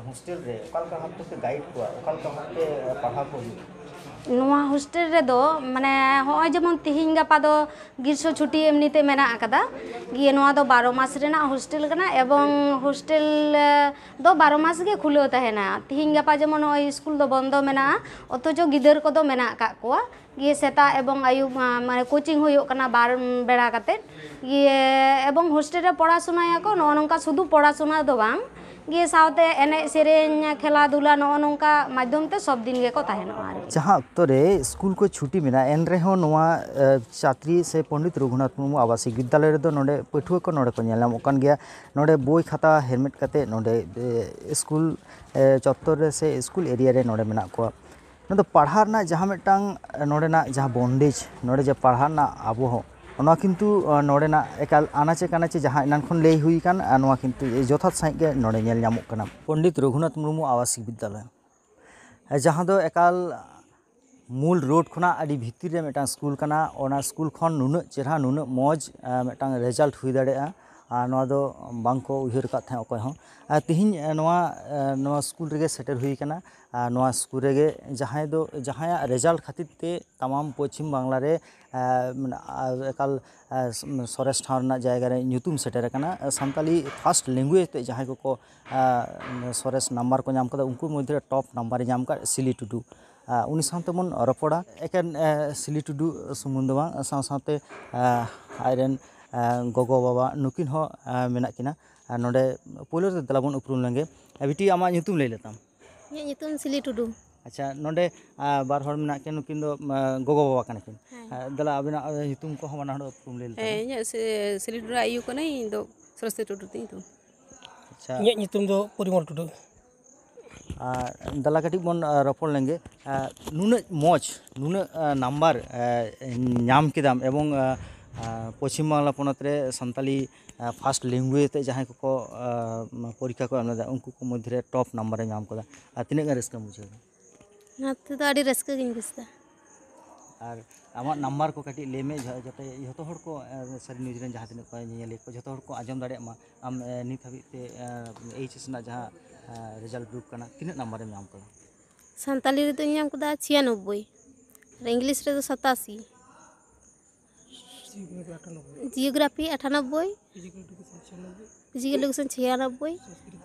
ᱦᱳᱥᱴᱮᱞ ᱨᱮ ᱚᱠᱟ ᱞᱮᱠᱟ ᱵᱷᱟᱵ ᱛᱮᱯᱮ ᱜᱟᱭᱤᱰ ᱠᱚᱣᱟ, ᱚᱠᱟ ᱞᱮᱠᱟ ᱵᱷᱟᱵᱛᱮ ᱯᱟᱲᱦᱟᱣ ᱠᱚ ᱦᱩᱭᱩᱜᱼᱟ? ᱱᱚᱣᱟ ᱦᱳᱥᱴᱮᱞ ᱨᱮᱫᱚ ᱢᱟᱱᱮ ᱦᱚᱸᱜᱼᱚᱭ ᱡᱮᱢᱚᱱ ᱛᱤᱦᱤᱧ ᱜᱟᱯᱟ ᱫᱚ ᱜᱨᱤᱥᱥᱚ ᱪᱷᱩᱴᱤ ᱮᱢᱱᱤᱛᱮ ᱢᱮᱱᱟᱜ ᱟᱠᱟᱫᱟ, ᱜᱤᱭᱮ ᱱᱚᱣᱟ ᱫᱚ ᱵᱟᱨᱚ ᱢᱟᱥ ᱨᱮᱱᱟᱜ ᱦᱳᱥᱴᱮᱞ ᱠᱟᱱᱟ ᱮᱵᱚᱝ ᱦᱳᱥᱴᱮᱞ ᱫᱚ ᱵᱟᱨᱚ ᱢᱟᱥ ᱜᱮ ᱠᱷᱩᱞᱟᱹᱣ ᱛᱟᱦᱮᱱᱟ᱾ ᱛᱤᱦᱤᱧ ᱜᱟᱯᱟ ᱡᱮᱢᱚᱱ ᱱᱚᱜᱼᱚᱭ ᱥᱠᱩᱞ ᱫᱚ ᱵᱚᱱᱫᱚ ᱢᱮᱱᱟᱜᱼᱟ, ᱚᱛᱷᱚᱪᱚ ᱜᱤᱫᱟᱹᱨ ᱠᱚᱫᱚ ᱢᱮᱱᱟᱜ ᱟᱠᱟᱫ ᱠᱚᱣᱟ᱾ ᱜᱤᱭᱮ ᱥᱮᱛᱟᱜ ᱮᱵᱚᱝ ᱟᱹᱭᱩᱵ ᱢᱟᱱᱮ ᱠᱳᱪᱤᱝ ᱦᱩᱭᱩᱜ ᱠᱟᱱᱟ ᱵᱟᱨ ᱵᱮᱲᱟ ᱠᱟᱛᱮᱫ᱾ ᱜᱤᱭᱮ ᱮᱵᱚᱝ ᱦᱳᱥᱴᱮᱞ ᱨᱮ ᱯᱚᱲᱟᱥᱩᱱᱟᱭᱟᱠᱚ, ᱱᱚᱜᱼᱚ ᱱᱚᱝᱠᱟ ᱥᱩᱫᱷᱩ ᱯᱚᱲᱟᱥᱩᱱᱟ ᱫᱚ ᱵᱟᱝ, ᱜᱤᱭᱮ ᱥᱟᱶᱛᱮ ᱮᱱᱮᱡ ᱥᱮᱨᱮᱧ, ᱠᱷᱮᱞᱟ ᱫᱷᱩᱞᱟ, ᱱᱚᱜᱼᱚ ᱱᱚᱝᱠᱟ ᱢᱟᱫᱽᱫᱷᱚᱢ ᱛᱮ ᱥᱚᱵ ᱫᱤᱱ ᱜᱮᱠᱚ ᱛᱟᱦᱮᱱᱚᱜᱼᱟ ᱟᱨᱠᱤ᱾ ᱡᱟᱦᱟᱸ ᱚᱠᱛᱚ ᱨᱮ ᱥᱠᱩᱞ ᱠᱚ ᱪᱷᱩᱴᱤ ᱢᱮᱱᱟᱜᱼᱟ, ᱮᱱ ᱨᱮᱦᱚᱸ ᱱᱚᱣᱟ ᱪᱟᱛᱨᱤ ᱥᱮ ᱯᱚᱱᱰᱤᱛ ᱨᱚᱜᱷᱩᱱᱟᱛᱷ ᱢᱩᱨᱢᱩ ᱟᱵᱟᱥᱤᱠ ᱵᱤᱫᱽᱭᱟᱞᱚᱭ ᱨᱮᱫᱚ ᱱᱚᱰᱮ ᱯᱟᱹᱴᱷᱩᱣᱟᱹ ᱠᱚ ᱱᱚᱰᱮ ᱠᱚ ᱧᱮᱞ ᱧᱟᱢᱚᱜ ᱠᱟᱱ ᱜᱮᱭᱟ᱾ ᱱᱚᱰᱮ ᱵᱳᱭ ᱠᱷᱟᱛᱟ ᱦᱮᱨᱢᱮᱫ ᱠᱟᱛᱮ ᱱᱚᱰᱮ ᱥᱠᱩᱞ ᱪᱚᱛᱛᱚᱨ ᱨᱮ ᱥᱮ ᱥᱠᱩᱞ ᱮᱨᱤᱭᱟ ᱨᱮ ᱱᱚᱰᱮ ᱢᱮᱱᱟᱜ ᱠᱚᱣᱟ᱾ ᱱᱚᱣᱟ ᱫᱚ ᱯᱟᱲᱦᱟᱣ ᱨᱮᱱᱟᱜ ᱡᱟᱦᱟᱸ ᱢᱤᱫᱴᱟᱝ ᱱᱚᱰᱮᱱᱟᱜ ᱡᱟᱦᱟᱸ ᱵᱚᱱᱰᱮᱡᱽ, ᱱᱚᱰᱮ ᱡᱮ ᱯᱟᱲᱦᱟᱣ ᱨᱮᱱᱟᱜ ᱟᱵᱚᱦᱚᱸ, ᱚᱱᱟ ᱠᱤᱱᱛᱩ ᱱᱚᱰᱮᱱᱟᱜ ᱮᱠᱟᱞ ᱟᱱᱟᱪᱮ ᱠᱟᱱᱟᱪᱮ ᱡᱟᱦᱟᱸ ᱮᱱᱟᱱ ᱠᱷᱚᱱ ᱞᱟᱹᱭ ᱦᱩᱭ ᱟᱠᱟᱱ, ᱱᱚᱣᱟ ᱠᱤᱱᱛᱩ ᱡᱚᱛᱷᱟᱛ ᱥᱟᱺᱦᱤᱡ ᱜᱮ ᱱᱚᱰᱮ ᱧᱮᱞ ᱧᱟᱢᱚᱜ ᱠᱟᱱᱟ᱾ ᱯᱚᱱᱰᱤᱛ ᱨᱚᱜᱷᱩᱱᱟᱛᱷ ᱢᱩᱨᱢᱩ ᱟᱵᱟᱥᱤᱠ ᱵᱤᱫᱽᱭᱟᱞᱚᱭ, ᱡᱟᱦᱟᱸ ᱫᱚ ᱮᱠᱟᱞ ᱢᱩᱞ ᱨᱳᱰ ᱠᱷᱚᱱᱟᱜ ᱟᱹᱰᱤ ᱵᱷᱤᱛᱤᱨ ᱨᱮ ᱢᱤᱫᱴᱟᱝ ᱥᱠᱩᱞ ᱠᱟᱱᱟ᱾ ᱚᱱᱟ ᱥᱠᱩᱞ ᱠᱷᱚᱱ ᱱᱩᱱᱟᱹᱜ ᱪᱮᱦᱨᱟ, ᱱᱩᱱᱟᱹᱜ ᱢᱚᱡᱽ, ᱟᱸ, ᱢᱤᱫᱴᱟᱝ ᱨᱮᱡᱟᱞᱴ ᱦᱩᱭ ᱫᱟᱲᱮᱭᱟᱜᱼᱟ, ᱟᱨ ᱱᱚᱣᱟ ᱫᱚ ᱵᱟᱝ ᱠᱚ ᱩᱭᱦᱟᱹᱨ ᱟᱠᱟᱫ ᱛᱟᱦᱮᱸᱫ ᱚᱠᱚᱭ ᱦᱚᱸ᱾ ᱟᱨ ᱛᱤᱦᱤᱧ, ᱟᱸ, ᱱᱚᱣᱟ, ᱟᱸ, ᱱᱚᱣᱟ ᱥᱠᱩᱞ ᱨᱮᱜᱮ ᱥᱮᱴᱮᱨ ᱦᱩᱭ ᱟᱠᱟᱱᱟ᱾ ᱟᱨ ᱱᱚᱣᱟ ᱥᱠᱩᱞ ᱨᱮᱜᱮ ᱡᱟᱦᱟᱸᱭ ᱫᱚ, ᱡᱟᱦᱟᱸᱭᱟᱜ ᱨᱮᱡᱟᱞᱴ ᱠᱷᱟᱹᱛᱤᱨ ᱛᱮ ᱛᱟᱢᱟᱢ ᱯᱚᱪᱷᱤᱢ ᱵᱟᱝᱞᱟ ᱨᱮ, ᱟᱸ, ᱢᱟᱱᱮ, ᱟᱸ, ᱮᱠᱟᱞ, ᱟᱸ, ᱥᱚᱨᱮᱥ ᱴᱷᱟᱶ ᱨᱮᱱᱟᱜ ᱡᱟᱭᱜᱟ ᱨᱮ ᱧᱩᱛᱩᱢ ᱥᱮᱴᱮᱨ ᱟᱠᱟᱱᱟ᱾ ᱥᱟᱱᱛᱟᱞᱤ ᱯᱷᱟᱥᱴ ᱞᱮᱝᱜᱩᱭᱮᱡᱽ ᱛᱮ ᱡᱟᱦᱟᱸᱭ ᱠᱚᱠᱚ, ᱟᱸ, ᱥᱚᱨᱮᱥ ᱱᱟᱢᱵᱟᱨ ᱠᱚ ᱧᱟᱢ ᱠᱟᱫᱟ, ᱩᱱᱠᱩ ᱢᱚᱫᱽᱫᱷᱮ ᱨᱮ ᱴᱚᱯ ᱱᱟᱢᱵᱟᱨ ᱮ ᱧᱟᱢ ᱟᱠᱟᱫ ᱥᱤᱞᱤ ᱴᱩᱰᱩ᱾ ᱟᱸ, ᱩᱱᱤ ᱥᱟᱶ ᱛᱮᱵᱚᱱ ᱨᱚᱯᱚᱲᱟ᱾ ᱮᱠᱮᱱ, ᱟᱸ, ᱥᱤᱞᱤ ᱴᱩᱰᱩ ᱥᱩᱢᱩᱝ ᱫᱚ ᱵᱟᱝ, ᱥᱟᱶ ᱥᱟᱶᱛᱮ, ᱟᱸ, ᱟᱡᱨᱮᱱ, ᱟᱸ, ᱜᱚᱜᱚ ᱵᱟᱵᱟ ᱱᱩᱠᱤᱱ ᱦᱚᱸ, ᱟᱸ, ᱢᱮᱱᱟᱜ ᱠᱤᱱᱟ᱾ ᱟᱨ ᱱᱚᱰᱮ ᱯᱳᱭᱞᱳ ᱨᱮ ᱫᱮᱞᱟ ᱵᱚᱱ ᱩᱯᱨᱩᱢ ᱞᱮᱱᱜᱮ᱾ ᱟᱨ ᱵᱤᱴᱤ, ᱟᱢᱟᱜ ᱧᱩᱛᱩᱢ ᱞᱟᱹᱭ ᱞᱮᱛᱟᱢ? ᱤᱧᱟᱹᱜ ᱧᱩᱛᱩᱢ ᱥᱤᱞᱤ ᱴᱩᱰᱩ᱾ ᱟᱪᱪᱷᱟ, ᱱᱚᱰᱮ, ᱟᱸ, ᱵᱟᱨ ᱦᱚᱲ ᱢᱮᱱᱟᱜ ᱠᱤᱱ, ᱱᱩᱠᱤᱱ ᱫᱚ, ᱟᱸ, ᱜᱚᱜᱚ ᱵᱟᱵᱟ ᱠᱟᱱᱟ ᱠᱤᱱ᱾ ᱦᱮᱸ᱾ ᱟᱸ, ᱫᱮᱞᱟ, ᱟᱵᱤᱱᱟᱜ, ᱟᱸ, ᱧᱩᱛᱩᱢ ᱠᱚᱦᱚᱸ ᱵᱟᱱᱟ ᱦᱚᱲ ᱩᱯᱨᱩᱢ ᱞᱟᱹᱭ ᱞᱮᱛᱟᱵᱤᱱ᱾ ᱦᱮᱸ, ᱤᱧᱟᱹᱜ ᱥᱮ-, ᱥᱤᱞᱤ ᱴᱩᱰᱩ ᱟᱭᱳ ᱠᱟᱹᱱᱟᱹᱧ, ᱤᱧ ᱫᱚ ᱥᱚᱨᱚᱥᱚᱛᱤ ᱴᱩᱰᱩ ᱛᱤᱧ ᱧᱩᱛᱩᱢ᱾ ᱟᱪᱪᱷᱟ᱾ ᱤᱧᱟᱹᱜ ᱧᱩᱛᱩᱢ ᱫᱚ ᱯᱚᱨᱤᱢᱚᱞ ᱴᱩᱰᱩ᱾ ᱟᱨ ᱫᱮᱞᱟ ᱠᱟᱹᱴᱤᱡ ᱵᱚᱱ, ᱟᱸ, ᱨᱚᱯᱚᱲ ᱞᱮᱱᱜᱮ᱾ ᱟᱸ, ᱱᱩᱱᱟᱹᱜ ᱢᱚᱡᱽ, ᱱᱩᱱᱟᱹᱜ, ᱟᱸ, ᱱᱟᱢᱵᱟᱨ, ᱟᱸ, ᱧᱟᱢ ᱠᱮᱫᱟᱢ ᱮᱵᱚᱝ, ᱟᱸ, ᱟᱸ, ᱯᱚᱪᱷᱤᱢ ᱵᱟᱝᱞᱟ ᱯᱚᱱᱚᱛ ᱨᱮ ᱥᱟᱱᱛᱟᱞᱤ, ᱟᱸ, ᱯᱷᱟᱥᱴ ᱞᱮᱝᱜᱩᱭᱮᱡᱽ ᱛᱮ ᱡᱟᱦᱟᱸᱭ ᱠᱚᱠᱚ, ᱟᱸ, ᱯᱚᱨᱤᱠᱠᱷᱟ ᱠᱚ ᱮᱢ ᱞᱮᱫᱟ, ᱩᱱᱠᱩ ᱠᱚ ᱢᱚᱫᱽᱫᱷᱮ ᱨᱮ ᱴᱚᱯ ᱱᱟᱢᱵᱟᱨᱮ ᱧᱟᱢ ᱠᱮᱫᱟ᱾ ᱟᱨ ᱛᱤᱱᱟᱹᱜ ᱜᱟᱱ ᱨᱟᱹᱥᱠᱟᱹᱢ ᱵᱩᱡᱷᱟᱹᱣ ᱮᱫᱟ? ᱚᱱᱟ ᱛᱮᱫᱚ ᱟᱹᱰᱤ ᱨᱟᱹᱥᱠᱟᱹ ᱜᱤᱧ ᱵᱩᱡᱽ ᱮᱫᱟ᱾ ᱟᱨ ᱟᱢᱟᱜ ᱱᱟᱢᱵᱟᱨ ᱠᱚ ᱠᱟᱹᱴᱤᱡ ᱞᱟᱹᱭ ᱢᱮ, ᱡᱟ-, ᱡᱟᱛᱮ ᱡᱷᱚᱛᱚ ᱦᱚᱲ ᱠᱚ, ᱮ, ᱥᱟᱹᱨᱤ ᱱᱤᱭᱩᱡᱽ ᱨᱮᱱ ᱡᱟᱦᱟᱸ ᱛᱤᱱᱟᱹᱜ ᱠᱚ ᱧᱮᱧᱮᱞᱤᱭᱟᱹ ᱠᱚ, ᱡᱷᱚᱛᱚ ᱦᱚᱲ ᱠᱚ ᱟᱸᱡᱚᱢ ᱫᱟᱲᱮᱭᱟᱜ ᱢᱟ᱾ ᱟᱢ, ᱮ, ᱱᱤᱛ ᱦᱟᱹᱵᱤᱡ ᱛᱮ, ᱮ, ᱮᱭᱤᱪ ᱮᱥ ᱨᱮᱱᱟᱜ ᱡᱟᱦᱟᱸ, ᱮ, ᱨᱮᱡᱟᱞᱴ ᱩᱰᱩᱠ ᱠᱟᱱᱟ, ᱛᱤᱱᱟᱹᱜ ᱱᱟᱢᱵᱟᱨᱮᱢ ᱧᱟᱢ ᱠᱟᱫᱟ? ᱥᱟᱱᱛᱟᱞᱤ ᱨᱮᱫᱚᱧ ᱧᱟᱢ ᱠᱟᱫᱟ ᱪᱷᱤᱭᱟᱱᱚᱵᱵᱳᱭ, ᱟᱨ ᱤᱝᱞᱤᱥ ᱨᱮᱫᱚ ᱥᱟᱛᱟᱥᱤ᱾ ᱡᱤᱭᱳᱜᱨᱟᱯᱷᱤ ᱟᱴᱷᱟᱱᱚᱵᱵᱳᱭ, ᱯᱷᱤᱡᱤᱠᱮᱞ ᱮᱰᱩᱠᱮᱥᱚᱱ ᱪᱷᱤᱭᱟᱱᱚᱵᱵᱳᱭ,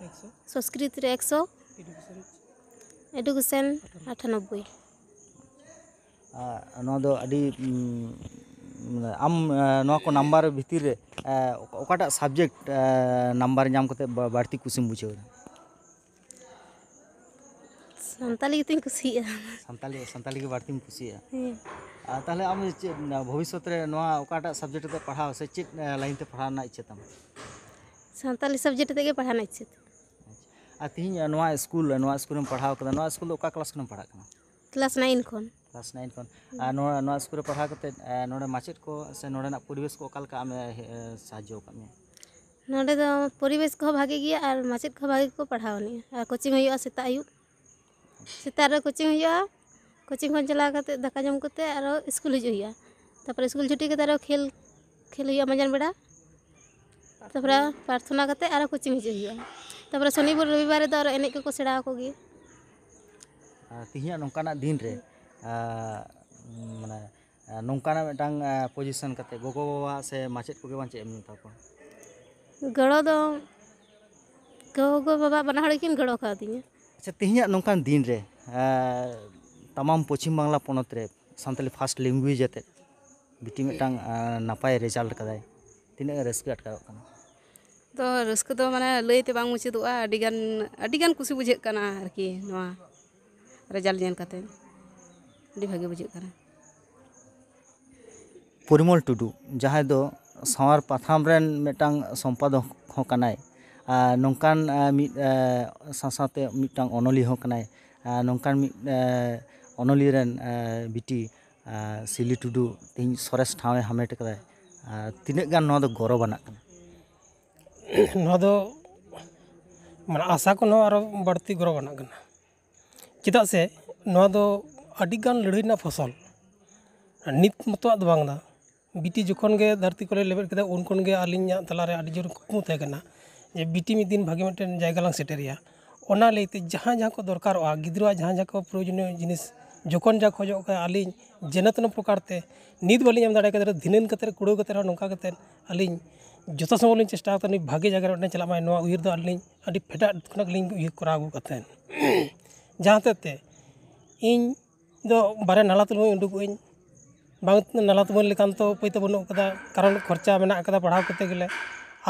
ᱥᱚᱸᱥᱠᱨᱤᱛ ᱨᱮ ᱮᱠᱥᱚ, ᱮᱰᱩᱠᱮᱥᱚᱱ ᱟᱴᱷᱟᱱᱚᱵᱵᱳᱭ᱾ ᱟᱨ ᱱᱚᱣᱟ ᱫᱚ ᱟᱹᱰᱤ, ᱩᱢ, ᱟᱢ, ᱮ, ᱱᱚᱣᱟ ᱠᱚ ᱱᱟᱢᱵᱟᱨ ᱵᱷᱤᱛᱤᱨ ᱨᱮ, ᱮ, ᱚᱠᱟᱴᱟᱜ ᱥᱟᱵᱡᱮᱠᱴ, ᱮ, ᱱᱟᱢᱵᱟᱨ ᱧᱟᱢ ᱠᱟᱛᱮ ᱵᱟ-, ᱵᱟᱹᱲᱛᱤ ᱠᱩᱥᱤᱢ ᱵᱩᱡᱷᱟᱹᱣ ᱮᱫᱟ? ᱥᱟᱱᱛᱟᱞᱤ ᱜᱮᱛᱚᱧ ᱠᱩᱥᱤᱭᱟᱜᱼᱟ᱾ ᱥᱟᱱᱛᱟᱞᱤ, ᱥᱟᱱᱛᱟᱞᱤ ᱜᱮ ᱵᱟᱹᱲᱛᱤᱢ ᱠᱩᱥᱤᱭᱟᱜᱼᱟ? ᱦᱮᱸ᱾ ᱟᱨ ᱛᱟᱦᱚᱞᱮ ᱟᱢ ᱪᱮᱫ, ᱵᱷᱚᱵᱤᱥᱥᱚᱛ ᱨᱮ ᱱᱚᱣᱟ ᱚᱠᱟᱴᱟᱜ ᱥᱟᱵᱡᱮᱠᱴ ᱛᱮ ᱯᱟᱲᱦᱟᱣ ᱥᱮ ᱪᱮᱫ, ᱮ, ᱞᱟᱭᱤᱱ ᱛᱮ ᱯᱟᱲᱦᱟᱣ ᱨᱮᱱᱟᱜ ᱤᱪᱪᱷᱟᱹ ᱛᱟᱢ? ᱥᱟᱱᱛᱟᱞᱤ ᱥᱟᱵᱡᱮᱠᱴ ᱛᱮᱜᱮ ᱯᱟᱲᱦᱟᱣ ᱨᱮᱱᱟᱜ ᱤᱪᱪᱷᱟᱹ ᱫᱚ᱾ ᱟᱪᱪᱷᱟ᱾ ᱟᱨ ᱛᱤᱦᱤᱧ ᱱᱚᱣᱟ ᱥᱠᱩᱞ, ᱱᱚᱣᱟ ᱥᱠᱩᱞ ᱨᱮᱢ ᱯᱟᱲᱦᱟᱣ ᱠᱟᱫᱟ, ᱱᱚᱣᱟ ᱥᱠᱩᱞ ᱫᱚ ᱚᱠᱟ ᱠᱞᱟᱥ ᱠᱷᱚᱱᱮᱢ ᱯᱟᱲᱦᱟᱜ ᱠᱟᱱᱟ? ᱠᱞᱟᱥ ᱱᱟᱭᱤᱱ ᱠᱷᱚᱱ᱾ ᱠᱞᱟᱥ ᱱᱟᱭᱤᱱ ᱠᱷᱚᱱ᱾ ᱦᱩᱸ᱾ ᱟᱨ ᱱᱚᱣᱟ, ᱱᱚᱣᱟ ᱥᱠᱩᱞ ᱨᱮ ᱯᱟᱲᱦᱟᱣ ᱠᱟᱛᱮ, ᱮ, ᱱᱚᱰᱮ ᱢᱟᱪᱮᱫ ᱠᱚ ᱥᱮ ᱱᱚᱰᱮᱱᱟᱜ ᱯᱚᱨᱤᱵᱮᱥ ᱠᱚ ᱚᱠᱟ ᱞᱮᱠᱟ ᱟᱢᱮ, ᱮ, ᱥᱟᱦᱟᱡᱽᱡᱚ ᱟᱠᱟᱫ ᱢᱮᱭᱟ? ᱱᱚᱰᱮ ᱫᱚ ᱯᱚᱨᱤᱵᱮᱥ ᱠᱚᱦᱚᱸ ᱵᱷᱟᱜᱮ ᱜᱮᱭᱟ ᱟᱨ ᱢᱟᱪᱮᱫ ᱠᱚᱦᱚᱸ ᱵᱷᱟᱜᱮ ᱜᱮᱠᱚ ᱯᱟᱲᱦᱟᱣ ᱟᱱᱤᱡᱼᱟ᱾ ᱟᱨ ᱠᱳᱪᱤᱝ ᱦᱩᱭᱩᱜᱼᱟ ᱥᱮᱛᱟᱜ ᱟᱹᱭᱩᱵ᱾ ᱥᱮᱛᱟᱜ ᱨᱮ ᱠᱳᱪᱤᱝ ᱦᱩᱭᱩᱜᱼᱟ, ᱠᱳᱪᱤᱝ ᱠᱷᱚᱱ ᱪᱟᱞᱟᱣ ᱠᱟᱛᱮ ᱫᱟᱠᱟ ᱡᱚᱢ ᱠᱟᱛᱮ ᱟᱨᱚ ᱥᱠᱩᱞ ᱦᱤᱡᱩᱜ ᱦᱩᱭᱩᱜᱼᱟ᱾ ᱛᱟᱨᱯᱚᱨᱮ ᱥᱠᱩᱞ ᱪᱷᱩᱴᱤ ᱠᱟᱛᱮ ᱟᱨᱚ ᱠᱷᱮᱞ, ᱠᱷᱮᱞ ᱦᱩᱭᱩᱜᱼᱟ ᱢᱟᱸᱡᱟᱱ ᱵᱮᱲᱟ᱾ ᱛᱟᱨᱯᱚᱨᱮ ᱯᱨᱟᱨᱛᱷᱚᱱᱟ ᱠᱟᱛᱮ ᱟᱨᱚ ᱠᱳᱪᱤᱝ ᱦᱤᱡᱩᱜ ᱦᱩᱭᱩᱜᱼᱟ᱾ ᱛᱟᱨᱯᱚᱨᱮ ᱥᱚᱱᱤᱵᱟᱨ ᱨᱚᱵᱤᱵᱟᱨ ᱨᱮᱫᱚ ᱟᱨᱚ ᱮᱱᱮᱡ ᱠᱚᱠᱚ ᱥᱮᱬᱟ ᱟᱠᱚ ᱜᱮᱭᱟ᱾ ᱟᱨ ᱛᱮᱦᱮᱧᱟᱜ ᱱᱚᱝᱠᱟᱱᱟᱜ ᱫᱤᱱ ᱨᱮ, ᱟᱨ, ᱢᱟᱱᱮ, ᱟᱨ ᱱᱚᱝᱠᱟᱱᱟᱜ ᱢᱤᱫᱴᱟᱝ, ᱟᱨ, ᱯᱚᱡᱤᱥᱚᱱ ᱠᱟᱛᱮ ᱜᱚᱜᱚ-ᱵᱟᱵᱟ ᱥᱮ ᱢᱟᱪᱮᱫ ᱠᱚᱜᱮ ᱵᱟᱝ ᱪᱮᱫ ᱮᱢ ᱢᱮᱛᱟ ᱠᱚᱣᱟ? ᱜᱚᱲᱚ ᱫᱚ ᱜᱚᱜᱚ-ᱵᱟᱵᱟ ᱵᱟᱱᱟ ᱦᱚᱲ ᱜᱮᱠᱤᱱ ᱜᱚᱲᱚ ᱠᱟᱣᱫᱤᱧᱟ᱾ ᱟᱪᱪᱷᱟ, ᱛᱮᱦᱮᱧᱟᱜ ᱱᱚᱝᱠᱟᱱ ᱫᱤᱱ ᱨᱮ, ᱟᱨ, ᱛᱟᱢᱟᱢ ᱯᱚᱪᱷᱤᱢ ᱵᱟᱝᱞᱟ ᱯᱚᱱᱚᱛ ᱨᱮ ᱥᱟᱱᱛᱟᱞᱤ ᱯᱷᱟᱥᱴ ᱞᱮᱝᱜᱩᱭᱮᱡᱽ ᱟᱛᱮ ᱵᱤᱴᱤ ᱢᱤᱫᱴᱟᱝ, ᱟᱨ, ᱱᱟᱯᱟᱭ ᱨᱮᱡᱟᱞᱴ ᱠᱟᱫᱟᱭ, ᱛᱤᱱᱟᱹᱜ ᱨᱟᱹᱥᱠᱟᱹ ᱟᱴᱠᱟᱨᱚᱜ ᱠᱟᱱᱟ? ᱛᱚ, ᱨᱟᱹᱥᱠᱟᱹ ᱫᱚ ᱢᱟᱱᱮ ᱞᱟᱹᱭᱛᱮ ᱵᱟᱝ ᱢᱩᱪᱟᱹᱫᱚᱜᱼᱟ, ᱟᱹᱰᱤᱜᱟᱱ, ᱟᱹᱰᱤᱜᱟᱱ ᱠᱩᱥᱤ ᱵᱩᱡᱷᱟᱹᱜ ᱠᱟᱱᱟ ᱟᱨᱠᱤ, ᱱᱚᱣᱟ ᱨᱮᱡᱟᱞᱴ ᱧᱮᱞ ᱠᱟᱛᱮ ᱟᱹᱰᱤ ᱵᱷᱟᱜᱮ ᱵᱩᱡᱷᱟᱹᱜ ᱠᱟᱱᱟ᱾ ᱯᱚᱨᱤᱢᱚᱞ ᱴᱩᱰᱩ, ᱡᱟᱦᱟᱸᱭ ᱫᱚ ᱥᱟᱶᱟᱨ ᱯᱟᱛᱷᱟᱢ ᱨᱮᱱ ᱢᱤᱫᱴᱟᱝ ᱥᱚᱢᱯᱟᱫᱚᱠ ᱦᱚᱸ ᱠᱟᱱᱟᱭ, ᱟᱨ ᱱᱚᱝᱠᱟᱱ, ᱟᱨ, ᱢᱤᱫ, ᱟᱨ, ᱥᱟᱶ ᱥᱟᱶᱛᱮ ᱢᱤᱫᱴᱟᱝ ᱚᱱᱚᱞᱤᱭᱟᱹ ᱦᱚᱸ ᱠᱟᱱᱟᱭ, ᱟᱨ ᱱᱚᱝᱠᱟᱱ ᱢᱤᱫ, ᱟᱨ, ᱚᱱᱚᱞᱤᱭᱟᱹ ᱨᱮᱱ, ᱟᱨ, ᱵᱤᱴᱤ, ᱟᱨ, ᱥᱤᱞᱤ ᱴᱩᱰᱩ ᱛᱮᱦᱮᱧ ᱥᱚᱨᱮᱥ ᱴᱷᱟᱶ ᱮ ᱦᱟᱢᱮᱴ ᱠᱟᱫᱟᱭ᱾ ᱟᱨ ᱛᱤᱱᱟᱹᱜ ᱜᱟᱱ ᱱᱚᱣᱟ ᱫᱚ ᱜᱚᱨᱚᱵᱽ ᱟᱱᱟᱜ ᱠᱟᱱᱟ? ᱱᱚᱣᱟ ᱫᱚ, ᱢᱟᱱᱮ, ᱟᱥᱟ ᱠᱷᱚᱱ ᱦᱚᱸ ᱟᱨᱚ ᱵᱟᱹᱲᱛᱤ ᱜᱚᱨᱚᱵᱽ ᱟᱱᱟᱜ ᱠᱟᱱᱟ᱾ ᱪᱮᱫᱟᱜ ᱥᱮ ᱱᱚᱣᱟ ᱫᱚ ᱟᱹᱰᱤᱜᱟᱱ ᱞᱟᱹᱲᱦᱟᱹᱭ ᱨᱮᱱᱟᱜ ᱯᱷᱚᱥᱚᱞ, ᱱᱤᱛ ᱢᱚᱛᱚᱣᱟᱜ ᱫᱚ ᱵᱟᱝ ᱫᱟ᱾ ᱵᱤᱴᱤ ᱡᱚᱠᱷᱚᱱ ᱜᱮ ᱫᱷᱟᱹᱨᱛᱤ ᱠᱚᱞᱮ ᱞᱮᱵᱮᱫ ᱠᱮᱫᱟ, ᱩᱱ ᱠᱷᱚᱱ ᱜᱮ ᱟᱹᱞᱤᱧᱟᱜ ᱛᱟᱞᱟᱨᱮ ᱟᱹᱰᱤ ᱡᱳᱨ ᱠᱩᱠᱢᱩ ᱛᱟᱦᱮᱸ ᱠᱟᱱᱟ ᱡᱮ ᱵᱤᱴᱤ ᱢᱤᱫ ᱫᱤᱱ ᱵᱷᱟᱜᱮ ᱢᱤᱫᱴᱮᱱ ᱡᱟᱭᱜᱟ ᱞᱟᱝ ᱥᱮᱴᱮᱨᱮᱭᱟ᱾ ᱚᱱᱟ ᱞᱟᱹᱭᱛᱮ ᱡᱟᱦᱟᱸ ᱡᱟᱦᱟᱸ ᱠᱚ ᱫᱚᱨᱠᱟᱨᱚᱜᱼᱟ, ᱜᱤᱫᱽᱨᱟᱹᱣᱟᱜ ᱡᱟᱦᱟᱸ ᱡᱟᱦᱟᱸ ᱠᱚ ᱯᱨᱚᱭᱳᱡᱚᱱᱤᱭᱚ ᱡᱤᱱᱤᱥ, ᱡᱚᱠᱷᱚᱱ ᱡᱟ ᱠᱷᱚᱡᱚᱜ ᱠᱟᱱᱟ, ᱟᱹᱞᱤᱧ ᱡᱮᱱᱚ ᱛᱮᱱᱚ ᱯᱨᱚᱠᱟᱨ ᱛᱮ ᱱᱤᱛ ᱵᱟᱹᱞᱤᱧ ᱮᱢ ᱫᱟᱲᱮ ᱠᱟᱫᱟ, ᱫᱷᱤᱱᱟᱹᱱ ᱠᱟᱛᱮ, ᱠᱩᱲᱟᱹᱣ ᱠᱟᱛᱮ ᱨᱮᱦᱚᱸ ᱱᱚᱝᱠᱟ ᱠᱟᱛᱮ ᱟᱹᱞᱤᱧ ᱡᱚᱛᱚ ᱥᱚᱢᱚᱭ ᱞᱤᱧ ᱪᱮᱥᱴᱟ ᱠᱟᱛᱮ ᱩᱱᱤ ᱵᱷᱟᱜᱮ ᱡᱟᱭᱜᱟ ᱨᱮ ᱢᱤᱫᱴᱮᱱ ᱪᱟᱞᱟᱜ ᱢᱟᱭ, ᱱᱚᱣᱟ ᱩᱭᱦᱟᱹᱨ ᱫᱚ ᱟᱹᱞᱤᱧ ᱟᱹᱰᱤ ᱯᱷᱮᱰᱟᱛ ᱠᱷᱚᱱᱟᱜ ᱜᱮᱞᱤᱧ ᱩᱭᱦᱟᱹᱨ ᱠᱚᱨᱟᱣ ᱟᱹᱜᱩ ᱠᱟᱛᱮ, ᱡᱟᱦᱟᱸ ᱦᱚᱛᱮᱡ ᱛᱮ ᱤᱧ ᱫᱚ ᱵᱟᱨᱦᱮ ᱱᱟᱞᱦᱟ ᱛᱩᱢᱟᱹᱞ ᱩᱰᱩᱠᱚᱜ ᱟᱹᱧ, ᱵᱟᱝ ᱱᱟᱞᱦᱟ ᱛᱩᱢᱟᱹᱞ ᱞᱮᱠᱷᱟᱱ ᱛᱚ ᱩᱯᱟᱹᱭ ᱛᱚ ᱵᱟᱹᱱᱩᱜ ᱠᱟᱫᱟ, ᱠᱟᱨᱚᱱ ᱠᱷᱚᱨᱪᱟ ᱢᱮᱱᱟᱜ ᱠᱟᱫᱟ ᱯᱟᱲᱦᱟᱣ ᱠᱚᱨᱛᱮ ᱜᱮᱞᱮ᱾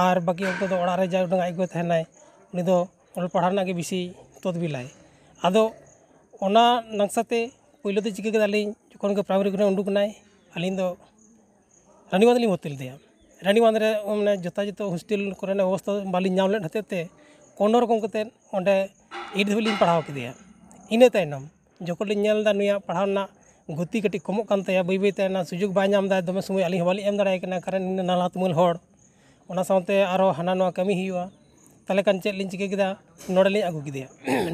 ᱟᱨ ᱵᱟᱹᱠᱤ ᱚᱠᱛᱚ ᱫᱚ ᱚᱲᱟᱜ ᱨᱮ ᱡᱟ ᱩᱰᱟᱹᱝ ᱟᱡ ᱜᱚᱭ ᱛᱟᱦᱮᱱᱟᱭ, ᱩᱱᱤ ᱫᱚ ᱚᱞ ᱯᱟᱲᱦᱟᱣ ᱨᱮᱱᱟᱜ ᱜᱮ ᱵᱮᱥᱤ ᱛᱚᱫᱵᱤᱞᱟᱭ᱾ ᱟᱫᱚ ᱚᱱᱟ ᱱᱟᱝᱥᱟ ᱛᱮ ᱯᱳᱭᱞᱳ ᱫᱚ ᱪᱤᱠᱟᱹ ᱠᱮᱫᱟᱞᱤᱧ, ᱡᱚᱠᱷᱚᱱ ᱜᱮ ᱯᱨᱟᱭᱢᱟᱨᱤ ᱠᱷᱚᱱᱮ ᱩᱰᱩᱠ ᱮᱱᱟᱭ, ᱟᱹᱞᱤᱧ ᱫᱚ ᱨᱟᱱᱤᱵᱟᱸᱫᱷ ᱞᱤᱧ ᱵᱷᱚᱨᱛᱤ ᱞᱮᱫᱮᱭᱟ᱾ ᱨᱟᱱᱤᱵᱟᱸᱫᱷ ᱨᱮ ᱢᱟᱱᱮ ᱡᱚᱛᱷᱟᱡᱚᱛᱷᱚ ᱦᱳᱥᱴᱮᱞ ᱠᱚᱨᱮᱱᱟᱜ ᱵᱮᱵᱚᱥᱛᱷᱟ ᱵᱟᱹᱞᱤᱧ ᱧᱟᱢ ᱞᱮᱫ ᱦᱚᱛᱮᱡ ᱛᱮ ᱠᱳᱱᱳ ᱨᱚᱠᱚᱢ ᱠᱟᱛᱮᱫ ᱚᱸᱰᱮ ᱮᱭᱤᱴ ᱫᱷᱟᱹᱵᱤᱡ ᱞᱤᱧ ᱯᱟᱲᱦᱟᱣ ᱠᱮᱫᱮᱭᱟ᱾ ᱤᱱᱟᱹ ᱛᱟᱭᱱᱚᱢ ᱡᱚᱠᱷᱚᱱ ᱞᱤᱧ ᱧᱮᱞ ᱮᱫᱟ ᱱᱩᱭᱟᱜ ᱯᱟᱲᱦᱟᱣ ᱨᱮᱱᱟᱜ ᱜᱚᱛᱤ ᱠᱟᱹᱴᱤᱡ ᱠᱚᱢᱚᱜ ᱠᱟᱱ ᱛᱟᱭᱟ, ᱵᱟᱹᱭ ᱵᱟᱹᱭ ᱛᱮ ᱚᱱᱟ ᱥᱩᱡᱳᱜᱽ ᱵᱟᱭ ᱧᱟᱢ ᱮᱫᱟ, ᱫᱚᱢᱮ ᱥᱚᱢᱚᱭ ᱟᱹᱞᱤᱧ ᱦᱚᱸ ᱵᱟᱹᱞᱤᱧ ᱮᱢ ᱫᱟᱲᱮᱭᱟᱭ ᱠᱟᱱᱟ, ᱠᱟᱨᱚᱱ ᱩᱱᱤ ᱱᱟᱞᱦᱟ ᱛᱩᱢᱟᱹᱞ ᱦᱚᱲ, ᱚᱱᱟ ᱥᱟᱶᱛᱮ ᱟᱨᱚ ᱦᱟᱱᱟ ᱱᱚᱣᱟ ᱠᱟᱹᱢᱤ ᱦᱩᱭᱩᱜᱼᱟ᱾ ᱛᱟᱦᱚᱞᱮ ᱠᱷᱟᱱ ᱪᱮᱫ ᱞᱤᱧ ᱪᱤᱠᱟᱹ ᱠᱮᱫᱟ, ᱱᱚᱰᱮ ᱞᱤᱧ ᱟᱹᱜᱩ ᱠᱮᱫᱮᱭᱟ᱾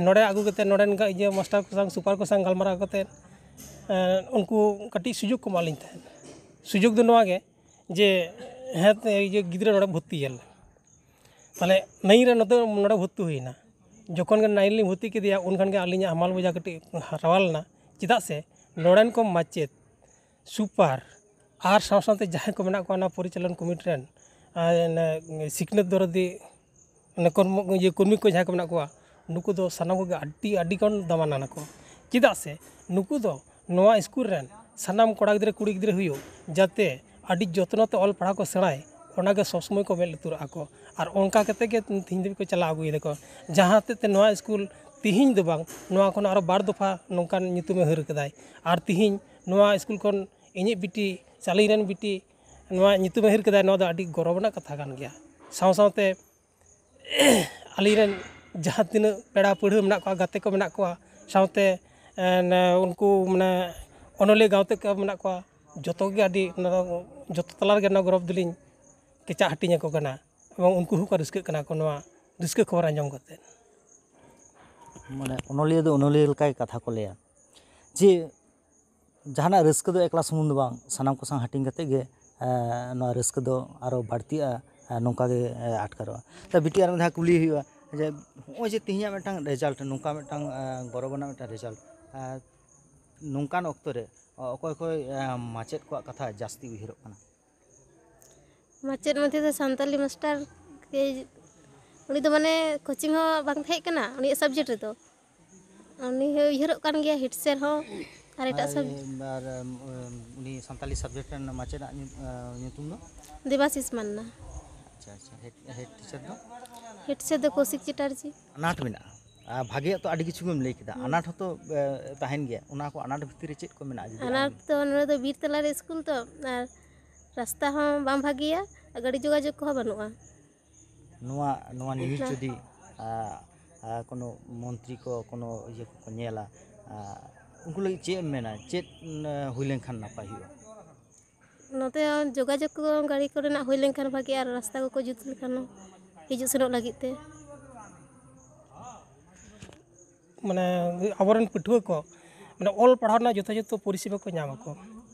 ᱱᱚᱰᱮ ᱟᱹᱜᱩ ᱠᱟᱛᱮᱫ ᱱᱚᱰᱮᱱ ᱤᱭᱟᱹ ᱢᱟᱥᱴᱟᱨ ᱠᱚ ᱥᱟᱶ, ᱥᱩᱯᱟᱨ ᱠᱚ ᱥᱟᱶ ᱜᱟᱞᱢᱟᱨᱟᱣ ᱠᱟᱛᱮᱫ ᱮᱸ, ᱩᱱᱠᱩ ᱠᱟᱹᱴᱤᱡ ᱥᱩᱡᱳᱜᱽ ᱠᱚ ᱮᱢᱟᱜ ᱞᱤᱧ ᱛᱟᱦᱮᱸᱫ᱾ ᱥᱩᱡᱳᱜᱽ ᱫᱚ ᱱᱚᱣᱟ ᱜᱮ ᱡᱮ, ᱦᱮᱸ, ᱤᱭᱟᱹ, ᱜᱤᱫᱽᱨᱟᱹ ᱱᱚᱰᱮ ᱵᱷᱚᱨᱛᱤᱭᱮᱭᱟᱞᱮ᱾ ᱛᱟᱦᱞᱮ ᱱᱟᱭᱤᱱ ᱨᱮ ᱱᱚᱛᱮ, ᱱᱚᱰᱮ ᱵᱷᱚᱨᱛᱤ ᱦᱩᱭᱱᱟ᱾ ᱡᱚᱠᱷᱚᱱ ᱜᱮ ᱱᱟᱭᱤᱱ ᱞᱤᱧ ᱵᱷᱚᱨᱛᱤ ᱠᱮᱫᱮᱭᱟ, ᱩᱱ ᱠᱷᱟᱱ ᱜᱮ ᱟᱹᱞᱤᱧᱟᱜ ᱦᱟᱢᱟᱞ ᱵᱚᱡᱷᱟ ᱠᱟᱹᱴᱤᱡ ᱦᱟᱨᱟᱣᱟ ᱞᱮᱱᱟ᱾ ᱪᱮᱫᱟᱜ ᱥᱮ ᱱᱚᱰᱮᱱ ᱠᱚ ᱢᱟᱪᱮᱫ, ᱥᱩᱯᱟᱨ, ᱟᱨ ᱥᱟᱶ ᱥᱟᱶᱛᱮ ᱡᱟᱦᱟᱸᱭ ᱠᱚ ᱢᱮᱱᱟᱜ ᱠᱚᱣᱟ ᱚᱱᱟ ᱯᱚᱨᱤᱪᱟᱞᱚᱱ ᱠᱚᱢᱤᱴᱤ ᱨᱮᱱ, ᱟᱨ ᱚᱱᱮ ᱥᱤᱠᱷᱱᱟᱹᱛ ᱫᱚᱨᱚᱫᱤ, ᱚᱱᱮ ᱠᱚᱨᱢᱚ, ᱤᱭᱟᱹ, ᱠᱚᱨᱢᱤ ᱠᱚ ᱡᱟᱦᱟᱸᱭ ᱠᱚ ᱢᱮᱱᱟᱜ ᱠᱚᱣᱟ, ᱱᱩᱠᱩ ᱫᱚ ᱥᱟᱱᱟᱢ ᱠᱚᱜᱮ ᱟᱹᱰᱤ, ᱟᱹᱰᱤ ᱜᱟᱱ ᱫᱟᱢᱟᱱ ᱠᱟᱱᱟ ᱠᱚ᱾ ᱪᱮᱫᱟᱜ ᱥᱮ ᱱᱩᱠᱩ ᱫᱚ ᱱᱚᱣᱟ ᱥᱠᱩᱞ ᱨᱮᱱ ᱥᱟᱱᱟᱢ ᱠᱚᱲᱟ ᱜᱤᱫᱽᱨᱟᱹ, ᱠᱩᱲᱤ ᱜᱤᱫᱽᱨᱟᱹ ᱦᱩᱭᱩᱜ, ᱡᱟᱛᱮ ᱟᱹᱰᱤ ᱡᱚᱛᱱᱚ ᱛᱮ ᱚᱞ ᱯᱟᱲᱦᱟᱣ ᱠᱚ ᱥᱮᱬᱟᱭ, ᱚᱱᱟ ᱜᱮ ᱥᱚᱵᱽ ᱥᱚᱢᱚᱭ ᱠᱚ ᱢᱮᱫ ᱞᱩᱛᱩᱨᱟᱜᱼᱟ ᱠᱚ᱾ ᱟᱨ ᱚᱱᱠᱟ ᱠᱟᱛᱮ ᱜᱮ ᱛᱤᱦᱤᱧ ᱫᱷᱟᱹᱵᱤᱡ ᱠᱚ ᱪᱟᱞᱟᱣ ᱟᱹᱜᱩᱭᱮᱫᱟ ᱠᱚ᱾ ᱡᱟᱦᱟᱸ ᱦᱚᱛᱮᱡ ᱛᱮ ᱱᱚᱣᱟ ᱥᱠᱩᱞ ᱛᱤᱦᱤᱧ ᱫᱚ ᱵᱟᱝ, ᱱᱚᱣᱟ ᱠᱷᱚᱱ ᱟᱨᱚ ᱵᱟᱨ ᱫᱚᱯᱷᱟ ᱱᱚᱝᱠᱟᱱ ᱧᱩᱛᱩᱢᱮ ᱦᱟᱹᱨ ᱠᱟᱫᱟᱭ᱾ ᱟᱨ ᱛᱤᱦᱤᱧ ᱱᱚᱣᱟ ᱥᱠᱩᱞ ᱠᱷᱚᱱ ᱤᱧᱤᱡ ᱵᱤᱴᱤ ᱥᱮ ᱟᱹᱞᱤᱧ ᱨᱮᱱ ᱵᱤᱴᱤ ᱱᱚᱣᱟ ᱧᱩᱛᱩᱢᱮ ᱦᱟᱹᱨ ᱠᱟᱫᱟᱭ, ᱱᱚᱣᱟ ᱫᱚ ᱟᱹᱰᱤ ᱜᱚᱨᱚᱵᱽ ᱨᱮᱱᱟᱜ ᱠᱟᱛᱷᱟ ᱠᱟᱱ ᱜᱮᱭᱟ᱾ ᱥᱟᱶ ᱥᱟᱶᱛᱮ ᱟᱹᱞᱤᱧ ᱨᱮᱱ ᱡᱟᱦᱟᱸ ᱛᱤᱱᱟᱹᱜ ᱯᱮᱲᱟ ᱯᱟᱹᱲᱦᱟᱹ ᱢᱮᱱᱟᱜ ᱠᱚᱣᱟ, ᱜᱟᱛᱮ ᱠᱚ ᱢᱮᱱᱟᱜ ᱠᱚᱣᱟ, ᱥᱟᱶᱛᱮ, ᱮᱸ, ᱩᱱᱠᱩ ᱢᱟᱱᱮ ᱚᱱᱚᱞᱤᱭᱟᱹ ᱜᱟᱶᱛᱟ ᱠᱚ ᱢᱮᱱᱟᱜ ᱠᱚᱣᱟ, ᱡᱚᱛᱚ ᱜᱮ ᱟᱹᱰᱤ, ᱚᱱᱟ ᱫᱚ ᱡᱚᱛᱚ ᱛᱟᱞᱟ ᱨᱮᱜᱮ ᱱᱚᱣᱟ ᱜᱚᱨᱚᱵᱽ ᱫᱚᱞᱤᱧ ᱠᱮᱪᱟᱜ ᱦᱟᱹᱴᱤᱧ ᱟᱠᱚ ᱠᱟᱱᱟ᱾ ᱮᱵᱚᱝ ᱩᱱᱠᱩ ᱦᱚᱸᱠᱚ ᱨᱟᱹᱥᱠᱟᱹᱜ ᱠᱟᱱᱟ ᱠᱚ ᱱᱚᱣᱟ ᱨᱟᱹᱥᱠᱟᱹ ᱠᱷᱚᱵᱚᱨ ᱟᱸᱡᱚᱢ ᱠᱟᱛᱮ᱾ ᱢᱟᱱᱮ ᱚᱱᱚᱞᱤᱭᱟᱹ ᱫᱚ ᱚᱱᱚᱞᱤᱭᱟᱹ ᱞᱮᱠᱟᱜᱮ ᱠᱟᱛᱷᱟ ᱠᱚ ᱞᱟᱹᱭᱟ, ᱡᱮ ᱡᱟᱦᱟᱱᱟᱜ ᱨᱟᱹᱥᱠᱟᱹ ᱫᱚ ᱮᱠᱞᱟ ᱥᱩᱢᱩᱝ ᱫᱚ ᱵᱟᱝ, ᱥᱟᱱᱟᱢ ᱠᱚ ᱥᱟᱶ ᱦᱟᱹᱴᱤᱧ ᱠᱟᱛᱮ ᱜᱮ, ᱮᱸ, ᱱᱚᱣᱟ ᱨᱟᱹᱥᱠᱟᱹ ᱫᱚ ᱟᱨᱚ ᱵᱟᱹᱲᱛᱤᱜᱼᱟ, ᱮᱸ, ᱱᱚᱝᱠᱟ ᱜᱮ, ᱮᱸ, ᱟᱴᱠᱟᱨᱚᱜᱼᱟ᱾ ᱛᱚ ᱵᱤᱴᱤ, ᱟᱨ ᱢᱤᱫ ᱫᱷᱟᱣ ᱠᱩᱞᱤ ᱦᱩᱭᱩᱜᱼᱟ ᱡᱮ ᱱᱚᱜᱼᱚᱭ ᱡᱮ ᱛᱮᱦᱮᱧᱟᱜ ᱢᱤᱫᱴᱟᱝ ᱨᱮᱡᱟᱞᱴ, ᱱᱚᱝᱠᱟ ᱢᱤᱫᱴᱟᱝ, ᱮᱸ, ᱜᱚᱨᱚᱵᱽ ᱟᱱᱟᱜ ᱢᱤᱫᱴᱟᱝ ᱨᱮᱡᱟᱞᱴ, ᱮᱸ, ᱱᱚᱝᱠᱟᱱ ᱚᱠᱛᱚ ᱨᱮ ᱚᱠᱚᱭ ᱚᱠᱚᱭ, ᱮᱸ, ᱢᱟᱪᱮᱫ ᱠᱚᱣᱟᱜ ᱠᱟᱛᱷᱟ ᱡᱟᱹᱥᱛᱤ ᱩᱭᱦᱟᱹᱨᱚᱜ ᱠᱟᱱᱟ? ᱢᱟᱪᱮᱫ ᱢᱚᱫᱽᱫᱷᱮ ᱫᱚ ᱥᱟᱱᱛᱟᱞᱤ ᱢᱟᱥᱴᱟᱨ ᱜᱮ᱾ ᱩᱱᱤ ᱫᱚ ᱢᱟᱱᱮ ᱠᱳᱪᱤᱝ ᱦᱚᱸ ᱵᱟᱝ ᱛᱟᱦᱮᱸ ᱠᱟᱱᱟ ᱩᱱᱤᱭᱟᱜ ᱥᱟᱵᱡᱮᱠᱴ ᱨᱮᱫᱚ᱾ ᱩᱱᱤ ᱦᱚᱸ ᱩᱭᱦᱟᱹᱨᱚᱜ ᱠᱟᱱ ᱜᱮᱭᱟ, ᱦᱮᱰ ᱥᱮᱨ ᱦᱚᱸ ᱟᱨ ᱮᱴᱟᱜ ᱥᱟᱵ ᱟᱨ ᱩᱱᱤ ᱥᱟᱱᱛᱟᱞᱤ ᱥᱟᱵᱡᱮᱠᱴ ᱨᱮᱱ ᱢᱟᱪᱮᱫᱟᱜ ᱧᱩ-, ᱧᱩᱛᱩᱢ ᱫᱚ? ᱫᱮᱵᱟᱥᱤᱥ ᱢᱟᱱᱱᱟ᱾ ᱟᱪᱪᱷᱟ, ᱟᱪᱪᱷᱟ᱾ ᱦᱮᱰ, ᱦᱮᱰ ᱴᱤᱪᱟᱨ ᱫᱚ? ᱦᱮᱰ ᱥᱮᱨ ᱫᱚ ᱠᱚᱥᱤᱠ ᱪᱮᱴᱟᱨᱡᱤ᱾ ᱟᱱᱟᱴ ᱢᱮᱱᱟᱜᱼᱟ᱾ ᱟᱨ ᱵᱷᱟᱜᱮᱭᱟᱜ ᱛᱚ ᱟᱹᱰᱤ ᱠᱤᱪᱷᱩ ᱜᱮᱢ ᱞᱟᱹᱭ ᱠᱮᱫᱟ, ᱟᱱᱟᱴ ᱦᱚᱸᱛᱚ, ᱮ, ᱛᱟᱦᱮᱱ ᱜᱮᱭᱟ᱾ ᱚᱱᱟ ᱠᱚ ᱟᱱᱟᱴ ᱵᱷᱤᱛᱤᱨ ᱨᱮ ᱪᱮᱫ ᱠᱚ ᱢᱮᱱᱟᱜᱼᱟ ᱡᱩᱫᱤ ᱟᱢ ᱟᱱᱟᱴ ᱫᱚ ᱱᱚᱰᱮ ᱫᱚ ᱵᱤᱨ ᱛᱟᱞᱟᱨᱮ ᱥᱠᱩᱞ ᱛᱚ, ᱟᱨ ᱨᱟᱥᱛᱟ ᱦᱚᱸ ᱵᱟᱝ ᱵᱷᱟᱜᱮᱭᱟ ᱟᱨ ᱜᱟᱹᱰᱤ ᱡᱳᱜᱟᱡᱳᱜᱽ ᱠᱚᱦᱚᱸ ᱵᱟᱹᱱᱩᱜᱼᱟ᱾ ᱱᱚᱣᱟ, ᱱᱚᱣᱟ ᱱᱤᱭᱩᱡᱽ ᱡᱩᱫᱤ, ᱟ, ᱟ, ᱠᱳᱱᱳ ᱢᱚᱱᱛᱨᱤ ᱠᱚ, ᱠᱳᱱᱳ ᱤᱭᱟᱹ ᱠᱚᱠᱚ ᱧᱮᱞᱟ, ᱟ, ᱩᱱᱠᱩ ᱞᱟᱹᱜᱤᱫ ᱪᱮᱫ ᱮᱢ ᱢᱮᱱᱟ, ᱪᱮᱫ, ᱮ, ᱦᱩᱭ ᱞᱮᱱᱠᱷᱟᱱ ᱱᱟᱯᱟᱭ ᱦᱩᱭᱩᱜᱼᱟ? ᱱᱚᱛᱮ ᱡᱳᱜᱟᱡᱳᱜᱽ ᱠᱚ ᱜᱟᱹᱲᱤ ᱠᱚᱨᱮᱱᱟᱜ ᱦᱩᱭ ᱞᱮᱱᱠᱷᱟᱱ ᱵᱷᱟᱜᱤ, ᱟᱨ ᱨᱟᱥᱛᱟ ᱠᱚᱠᱚ ᱡᱩᱛ ᱞᱮᱠᱷᱟᱱ ᱦᱤᱡᱩᱜ ᱥᱮᱱᱚᱜ ᱞᱟᱹᱜᱤᱫ ᱛᱮ᱾ ᱢᱟᱱᱮ ᱟᱵᱚᱨᱮᱱ ᱯᱟᱹᱴᱷᱩᱣᱟᱹ ᱠᱚ ᱢᱟᱱᱮ ᱚᱞ ᱯᱟᱲᱦᱟᱣ ᱨᱮᱱᱟᱜ ᱡᱚᱛᱷᱟᱡᱚᱛᱷᱚ ᱯᱚᱨᱤᱥᱮᱵᱟ ᱠᱚ ᱧᱟᱢ ᱟᱠᱚ᱾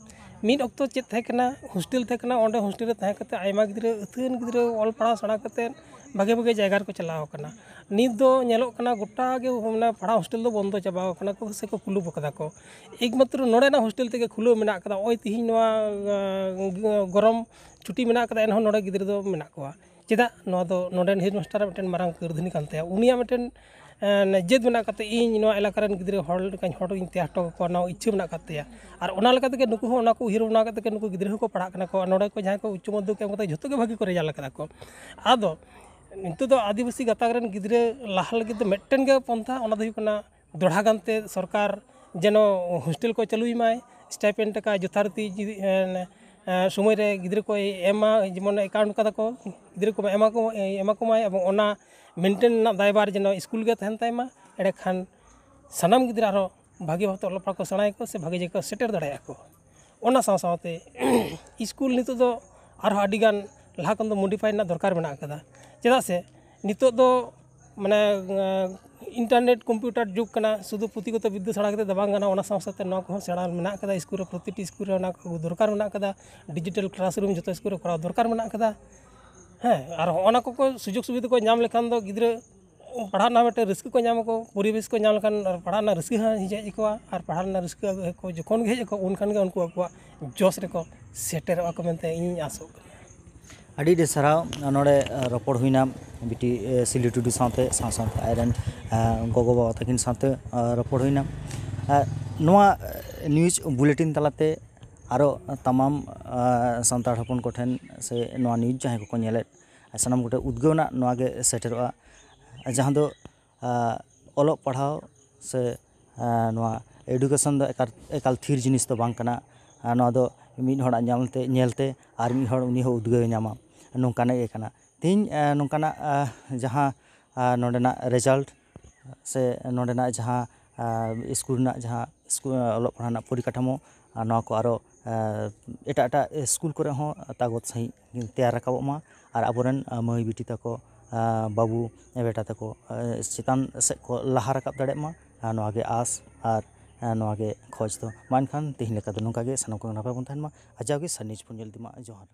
ᱢᱤᱫ ᱚᱠᱛᱚ ᱪᱮᱫ ᱛᱟᱦᱮᱸ ᱠᱟᱱᱟ, ᱦᱳᱥᱴᱮᱞ ᱛᱟᱦᱮᱸ ᱠᱟᱱᱟ, ᱚᱸᱰᱮ ᱦᱳᱥᱴᱮᱞ ᱨᱮ ᱛᱟᱦᱮᱸ ᱠᱟᱛᱮ ᱟᱭᱢᱟ ᱜᱤᱫᱽᱨᱟᱹ, ᱟᱹᱛᱷᱟᱹᱱ ᱜᱤᱫᱽᱨᱟᱹ ᱚᱞ ᱯᱟᱲᱦᱟᱣ ᱥᱮᱬᱟ ᱠᱟᱛᱮ ᱵᱷᱟᱜᱮ ᱵᱷᱟᱜᱮ ᱡᱟᱭᱜᱟ ᱨᱮᱠᱚ ᱪᱟᱞᱟᱣ ᱟᱠᱟᱱᱟ᱾ ᱱᱤᱛ ᱫᱚ ᱧᱮᱞᱚᱜ ᱠᱟᱱᱟ ᱜᱚᱴᱟ ᱜᱮ ᱢᱟᱱᱮ ᱯᱟᱲᱦᱟᱣ ᱦᱳᱥᱴᱮᱞ ᱫᱚ ᱵᱚᱱᱫᱚ ᱪᱟᱵᱟᱣ ᱟᱠᱟᱱᱟ ᱠᱚ ᱥᱮᱠᱚ ᱠᱩᱞᱩᱯ ᱟᱠᱟᱫᱟ ᱠᱚ᱾ ᱮᱠᱢᱟᱛᱨᱚ ᱱᱚᱰᱮᱱᱟᱜ ᱦᱳᱥᱴᱮᱞ ᱛᱮᱜᱮ ᱠᱷᱩᱞᱟᱹᱣ ᱢᱮᱱᱟᱜ ᱟᱠᱟᱫᱟ᱾ ᱱᱚᱜᱼᱚᱭ ᱛᱤᱦᱤᱧ ᱱᱚᱣᱟ, ᱟᱸ, ᱜᱚᱨᱚᱢ ᱪᱷᱩᱴᱤ ᱢᱮᱱᱟᱜ ᱟᱠᱟᱫᱟ, ᱮᱱᱦᱚᱸ ᱱᱚᱰᱮ ᱜᱤᱫᱽᱨᱟᱹ ᱫᱚ ᱢᱮᱱᱟᱜ ᱠᱚᱣᱟ᱾ ᱪᱮᱫᱟᱜ? ᱱᱚᱣᱟ ᱫᱚ ᱱᱚᱰᱮᱱ ᱦᱮᱰᱢᱟᱥᱴᱟᱨᱟᱜ ᱢᱤᱫᱴᱮᱱ ᱢᱟᱨᱟᱝ ᱠᱟᱹᱨᱫᱷᱟᱹᱱᱤ ᱠᱟᱱ ᱛᱟᱭᱟ᱾ ᱩᱱᱤᱭᱟᱜ ᱢᱤᱫᱴᱮᱱ, ᱮᱸ, ᱡᱮᱫ ᱢᱮᱱᱟᱜ ᱠᱟᱛᱮ ᱤᱧ ᱱᱚᱣᱟ ᱮᱞᱟᱠᱟ ᱨᱮᱱ ᱜᱤᱫᱽᱨᱟᱹ ᱦᱚᱲ ᱞᱮᱠᱟᱧ ᱦᱚᱲ ᱤᱧ ᱛᱮᱭᱟᱨ ᱦᱚᱴᱚ ᱠᱟᱠᱚᱣᱟ, ᱱᱚᱣᱟ ᱤᱪᱪᱷᱟᱹ ᱢᱮᱱᱟᱜ ᱟᱠᱟᱫ ᱛᱟᱭᱟ᱾ ᱟᱨ ᱚᱱᱟ ᱞᱮᱠᱟ ᱛᱮᱜᱮ ᱱᱩᱠᱩ ᱦᱚᱸ ᱚᱱᱟ ᱠᱚ ᱩᱭᱦᱟᱹᱨ ᱵᱷᱟᱵᱽᱱᱟ ᱠᱟᱛᱮ ᱜᱮ ᱱᱩᱠᱩ ᱜᱤᱫᱽᱨᱟᱹ ᱦᱚᱸᱠᱚ ᱯᱟᱲᱦᱟᱜ ᱠᱟᱱᱟ ᱠᱚ᱾ ᱟᱨ ᱱᱚᱰᱮ ᱠᱚ ᱡᱟᱦᱟᱸᱭ ᱠᱚ ᱩᱪᱪᱚ ᱢᱟᱫᱽᱫᱷᱚᱢᱤᱠ ᱮᱢ ᱠᱟᱛᱮ ᱡᱷᱚᱛᱚ ᱜᱮ ᱵᱷᱟᱹᱜᱤ ᱠᱚ ᱨᱮᱡᱟᱞᱴ ᱟᱠᱟᱫᱟ ᱠᱚ᱾ ᱟᱫᱚ ᱱᱤᱛᱚᱜ ᱫᱚ ᱟᱹᱫᱤᱵᱟᱹᱥᱤ ᱜᱟᱛᱟᱠ ᱨᱮᱱ ᱜᱤᱫᱽᱨᱟᱹ ᱞᱟᱦᱟ ᱞᱟᱹᱜᱤᱫ ᱫᱚ ᱢᱤᱫᱴᱮᱱ ᱜᱮ ᱯᱚᱱᱛᱷᱟ, ᱚᱱᱟ ᱫᱚ ᱦᱩᱭᱩᱜ ᱠᱟᱱᱟ ᱫᱚᱲᱦᱟ ᱜᱟᱱᱛᱮ ᱥᱚᱨᱠᱟᱨ ᱡᱮᱱᱚ ᱦᱳᱥᱴᱮᱞ ᱠᱚ ᱪᱟᱹᱞᱩᱭ ᱢᱟᱭ, ᱥᱴᱟᱭᱯᱮᱱᱰ ᱴᱟᱠᱟ ᱡᱚᱛᱷᱟᱨᱤᱛᱤ ᱡᱩᱫᱤ, ᱮᱸ, ᱮᱸ, ᱥᱚᱢᱚᱭ ᱨᱮ ᱜᱤᱫᱽᱨᱟᱹ ᱠᱚᱭ ᱮᱢᱟ, ᱡᱮᱢᱚᱱ ᱮᱠᱟᱣᱩᱱᱴ ᱠᱟᱫᱟ ᱠᱚ, ᱜᱤᱫᱽᱨᱟᱹ ᱠᱚ ᱮᱢᱟ ᱠᱚ, ᱮᱢᱟ ᱠᱚ ᱢᱟᱭ, ᱮᱵᱚᱝ ᱚᱱᱟ ᱢᱮᱱᱴᱮᱱ ᱨᱮᱱᱟᱜ ᱫᱟᱭᱵᱷᱟᱨ ᱡᱮᱱᱚ ᱥᱠᱩᱞ ᱜᱮ ᱛᱟᱦᱮᱱ ᱛᱟᱭ ᱢᱟ᱾ ᱮᱸᱰᱮᱠᱷᱟᱱ ᱥᱟᱱᱟᱢ ᱜᱤᱫᱽᱨᱟᱹ ᱟᱨᱦᱚᱸ ᱵᱷᱟᱹᱜᱤ ᱵᱷᱟᱵᱛᱮ ᱚᱞᱚᱜ ᱯᱟᱲᱦᱟᱜ ᱠᱚ ᱥᱮᱬᱟᱭᱟᱠᱚ ᱥᱮ ᱵᱷᱟᱹᱜᱤ ᱡᱟᱭᱜᱟ ᱠᱚ ᱥᱮᱴᱮᱨ ᱫᱟᱲᱮᱭᱟᱜᱼᱟ ᱠᱚ᱾ ᱚᱱᱟ ᱥᱟᱶ ᱥᱟᱶᱛᱮ ᱥᱠᱩᱞ ᱱᱤᱛᱚᱜ ᱫᱚ ᱟᱨᱦᱚᱸ ᱟᱹᱰᱤᱜᱟᱱ ᱞᱟᱦᱟ ᱠᱷᱚᱱ ᱫᱚ ᱢᱚᱰᱤᱯᱷᱟᱭ ᱨᱮᱱᱟᱜ ᱫᱚᱨᱠᱟᱨ ᱢᱮᱱᱟᱜ ᱟᱠᱟᱫᱟ᱾ ᱪᱮᱫᱟᱜ ᱥᱮ ᱱᱤᱛᱚᱜ ᱫᱚ ᱢᱟᱱᱮ, ᱤᱱᱴᱟᱨᱱᱮᱴ ᱠᱚᱢᱯᱤᱭᱩᱴᱟᱨ ᱡᱩᱜᱽ ᱠᱟᱱᱟ, ᱥᱩᱫᱷᱩ ᱯᱩᱛᱷᱤᱜᱚᱛᱚ ᱵᱤᱫᱽᱫᱟᱹ ᱥᱮᱬᱟ ᱠᱟᱛᱮ ᱫᱚ ᱵᱟᱝ ᱜᱟᱱᱚᱜᱼᱟ, ᱚᱱᱟ ᱥᱟᱶ ᱥᱟᱶᱛᱮ ᱱᱚᱣᱟ ᱠᱚᱦᱚᱸ ᱥᱮᱬᱟ ᱢᱮᱱᱟᱜ ᱟᱠᱟᱫᱟ᱾ ᱥᱠᱩᱞ ᱨᱮ, ᱯᱨᱚᱛᱤᱴᱤ ᱥᱠᱩᱞ ᱨᱮ ᱚᱱᱟ ᱠᱚ ᱫᱚᱨᱠᱟᱨ ᱢᱮᱱᱟᱜ ᱟᱠᱟᱫᱟ᱾ ᱰᱤᱡᱤᱴᱟᱞ ᱠᱞᱟᱥᱨᱩᱢ ᱡᱚᱛᱚ ᱥᱠᱩᱞ ᱨᱮ ᱠᱚᱨᱟᱣ ᱫᱚᱨᱠᱟᱨ ᱢᱮᱱᱟᱜ ᱟᱠᱟᱫᱟ᱾ ᱦᱮᱸ, ᱟᱨ ᱦᱚᱸᱜᱼᱚ ᱱᱟ ᱠᱚ ᱥᱩᱡᱳᱜᱽ ᱥᱩᱵᱤᱫᱷᱟ ᱠᱚ ᱧᱟᱢ ᱞᱮᱠᱷᱟᱱ ᱫᱚ ᱜᱤᱫᱽᱨᱟᱹ ᱯᱟᱲᱦᱟᱜ ᱨᱮᱱᱟᱜ ᱢᱤᱫᱴᱮᱱ ᱨᱟᱹᱥᱠᱟᱹ ᱠᱚ ᱧᱟᱢ ᱟᱠᱚ, ᱯᱚᱨᱤᱵᱮᱥ ᱠᱚ ᱧᱟᱢ ᱞᱮᱠᱷᱟᱱ ᱯᱟᱲᱦᱟᱜ ᱨᱮᱱᱟᱜ ᱨᱟᱹᱥᱠᱟᱹ ᱦᱚᱸ ᱦᱮᱡ ᱟᱠᱚᱣᱟ ᱟᱨ ᱯᱟᱲᱦᱟᱜ ᱨᱮᱱᱟᱜ ᱨᱟᱹᱥᱠᱟᱹ ᱟᱠᱚ ᱡᱚᱠᱷᱚᱱ ᱜᱮ ᱦᱮᱡ ᱟᱠᱚ ᱩᱱᱠᱷᱟᱱ ᱜᱮ ᱩᱱᱠᱩ ᱟᱠᱚᱣᱟᱜ ᱡᱚᱥ ᱨᱮᱠᱚ ᱥᱮᱴᱮᱨᱚᱜᱼᱟ ᱠᱚ ᱢᱮᱱᱛᱮ ᱤᱧᱤᱧ ᱟᱥᱚᱜ ᱠᱟᱱᱟ᱾ ᱟᱹᱰᱤ ᱟᱹᱰᱤ ᱥᱟᱨᱦᱟᱣ᱾ ᱱᱚᱰᱮ ᱨᱚᱯᱚᱲ ᱦᱩᱭᱱᱟ ᱵᱤᱴᱤ ᱥᱤᱞᱤ ᱴᱩᱰᱩ ᱥᱟᱶᱛᱮ, ᱥᱟᱶ ᱥᱟᱶᱛᱮ ᱟᱡᱨᱮᱱ ᱜᱚᱜᱚ ᱵᱟᱵᱟ ᱛᱟᱹᱠᱤᱱ ᱥᱟᱶᱛᱮ ᱨᱚᱯᱚᱲ ᱦᱩᱭᱱᱟ᱾ ᱱᱚᱣᱟ ᱱᱤᱭᱩᱡᱽ ᱵᱩᱞᱮᱴᱤᱱ ᱛᱟᱞᱟᱛᱮ ᱟᱨᱚ ᱛᱟᱢᱟᱢ ᱥᱟᱱᱛᱟᱲ ᱦᱚᱯᱚᱱ ᱠᱚᱴᱷᱮᱱ ᱥᱮ ᱱᱚᱣᱟ ᱱᱤᱭᱩᱡᱽ ᱡᱟᱦᱟᱸᱭ ᱠᱚᱠᱚ ᱧᱮᱞᱮᱫ, ᱥᱟᱱᱟᱢ ᱠᱚᱴᱷᱮᱱ ᱩᱫᱽᱜᱟᱹᱣ ᱨᱮᱱᱟᱜ ᱱᱚᱣᱟ ᱜᱮ ᱥᱮᱴᱮᱨᱚᱜᱼᱟ, ᱡᱟᱦᱟᱸ ᱫᱚ ᱚᱞᱚᱜ ᱯᱟᱲᱦᱟᱣ ᱥᱮ ᱱᱚᱣᱟ ᱮᱰᱩᱠᱮᱥᱚᱱ ᱫᱚ ᱮᱠᱟᱞ ᱮᱠᱟᱞ ᱛᱷᱤᱨ ᱡᱤᱱᱤᱥ ᱫᱚ ᱵᱟᱝ ᱠᱟᱱᱟ᱾ ᱱᱚᱣᱟ ᱫᱚ ᱢᱤᱫ ᱦᱚᱲᱟᱜ ᱧᱮᱞᱛᱮ ᱧᱮᱞᱛᱮ ᱟᱨ ᱢᱤᱫ ᱦᱚᱲ ᱩᱱᱤ ᱦᱚᱸ ᱩᱫᱽᱜᱟᱹᱣ ᱮ ᱧᱟᱢᱟ, ᱱᱚᱝᱠᱟᱱᱟᱜ ᱜᱮ ᱠᱟᱱᱟ᱾ ᱛᱮᱦᱮᱧ ᱱᱚᱝᱠᱟᱱᱟᱜ ᱡᱟᱦᱟᱸ ᱱᱚᱰᱮᱱᱟᱜ ᱨᱮᱡᱟᱞᱴ ᱥᱮ ᱱᱚᱰᱮᱱᱟᱜ ᱡᱟᱦᱟᱸ ᱥᱠᱩᱞ ᱨᱮᱱᱟᱜ ᱡᱟᱦᱟᱸ ᱥᱠᱩᱞ ᱚᱞᱚᱜ ᱯᱟᱲᱦᱟᱣ ᱨᱮᱱᱟᱜ ᱯᱚᱨᱤᱠᱟᱴᱷᱟᱢᱳ, ᱱᱚᱣᱟ ᱠᱚ ᱟᱨᱚ ᱮᱴᱟᱜ ᱮᱴᱟᱜ ᱥᱠᱩᱞ ᱠᱚᱨᱮ ᱦᱚᱸ ᱛᱟᱜᱚᱫ ᱥᱟᱺᱦᱤᱡ ᱛᱮᱭᱟᱨ ᱨᱟᱠᱟᱵᱚᱜ ᱢᱟ ᱟᱨ ᱟᱵᱚᱨᱮᱱ ᱢᱟᱹᱭ ᱵᱤᱴᱤ ᱛᱟᱠᱚ, ᱵᱟᱹᱵᱩ ᱵᱮᱴᱟ ᱛᱟᱠᱚ ᱪᱮᱛᱟᱱ ᱥᱮᱫ ᱠᱚ ᱞᱟᱦᱟ ᱨᱟᱠᱟᱵ ᱫᱟᱲᱮᱭᱟᱜ ᱢᱟ, ᱱᱚᱣᱟ ᱜᱮ ᱟᱸᱥ ᱟᱨ ᱱᱚᱣᱟ ᱜᱮ ᱠᱷᱚᱡᱽ ᱫᱚ᱾ ᱢᱟ ᱮᱱᱠᱷᱟᱱ ᱛᱮᱦᱮᱧ ᱞᱮᱠᱟ ᱫᱚ ᱱᱚᱝᱠᱟ ᱜᱮ, ᱥᱟᱱᱟᱢ ᱠᱚᱜᱮ ᱱᱟᱯᱟᱭ ᱵᱚᱱ ᱛᱟᱦᱮᱱ ᱢᱟ᱾ ᱟᱨ ᱡᱟᱣᱜᱮ ᱥᱟᱹᱨᱤ ᱱᱤᱭᱩᱡᱽ ᱵᱚᱱ ᱧᱮᱞ ᱤᱫᱤ ᱢᱟ᱾ ᱡᱚᱦᱟᱨ᱾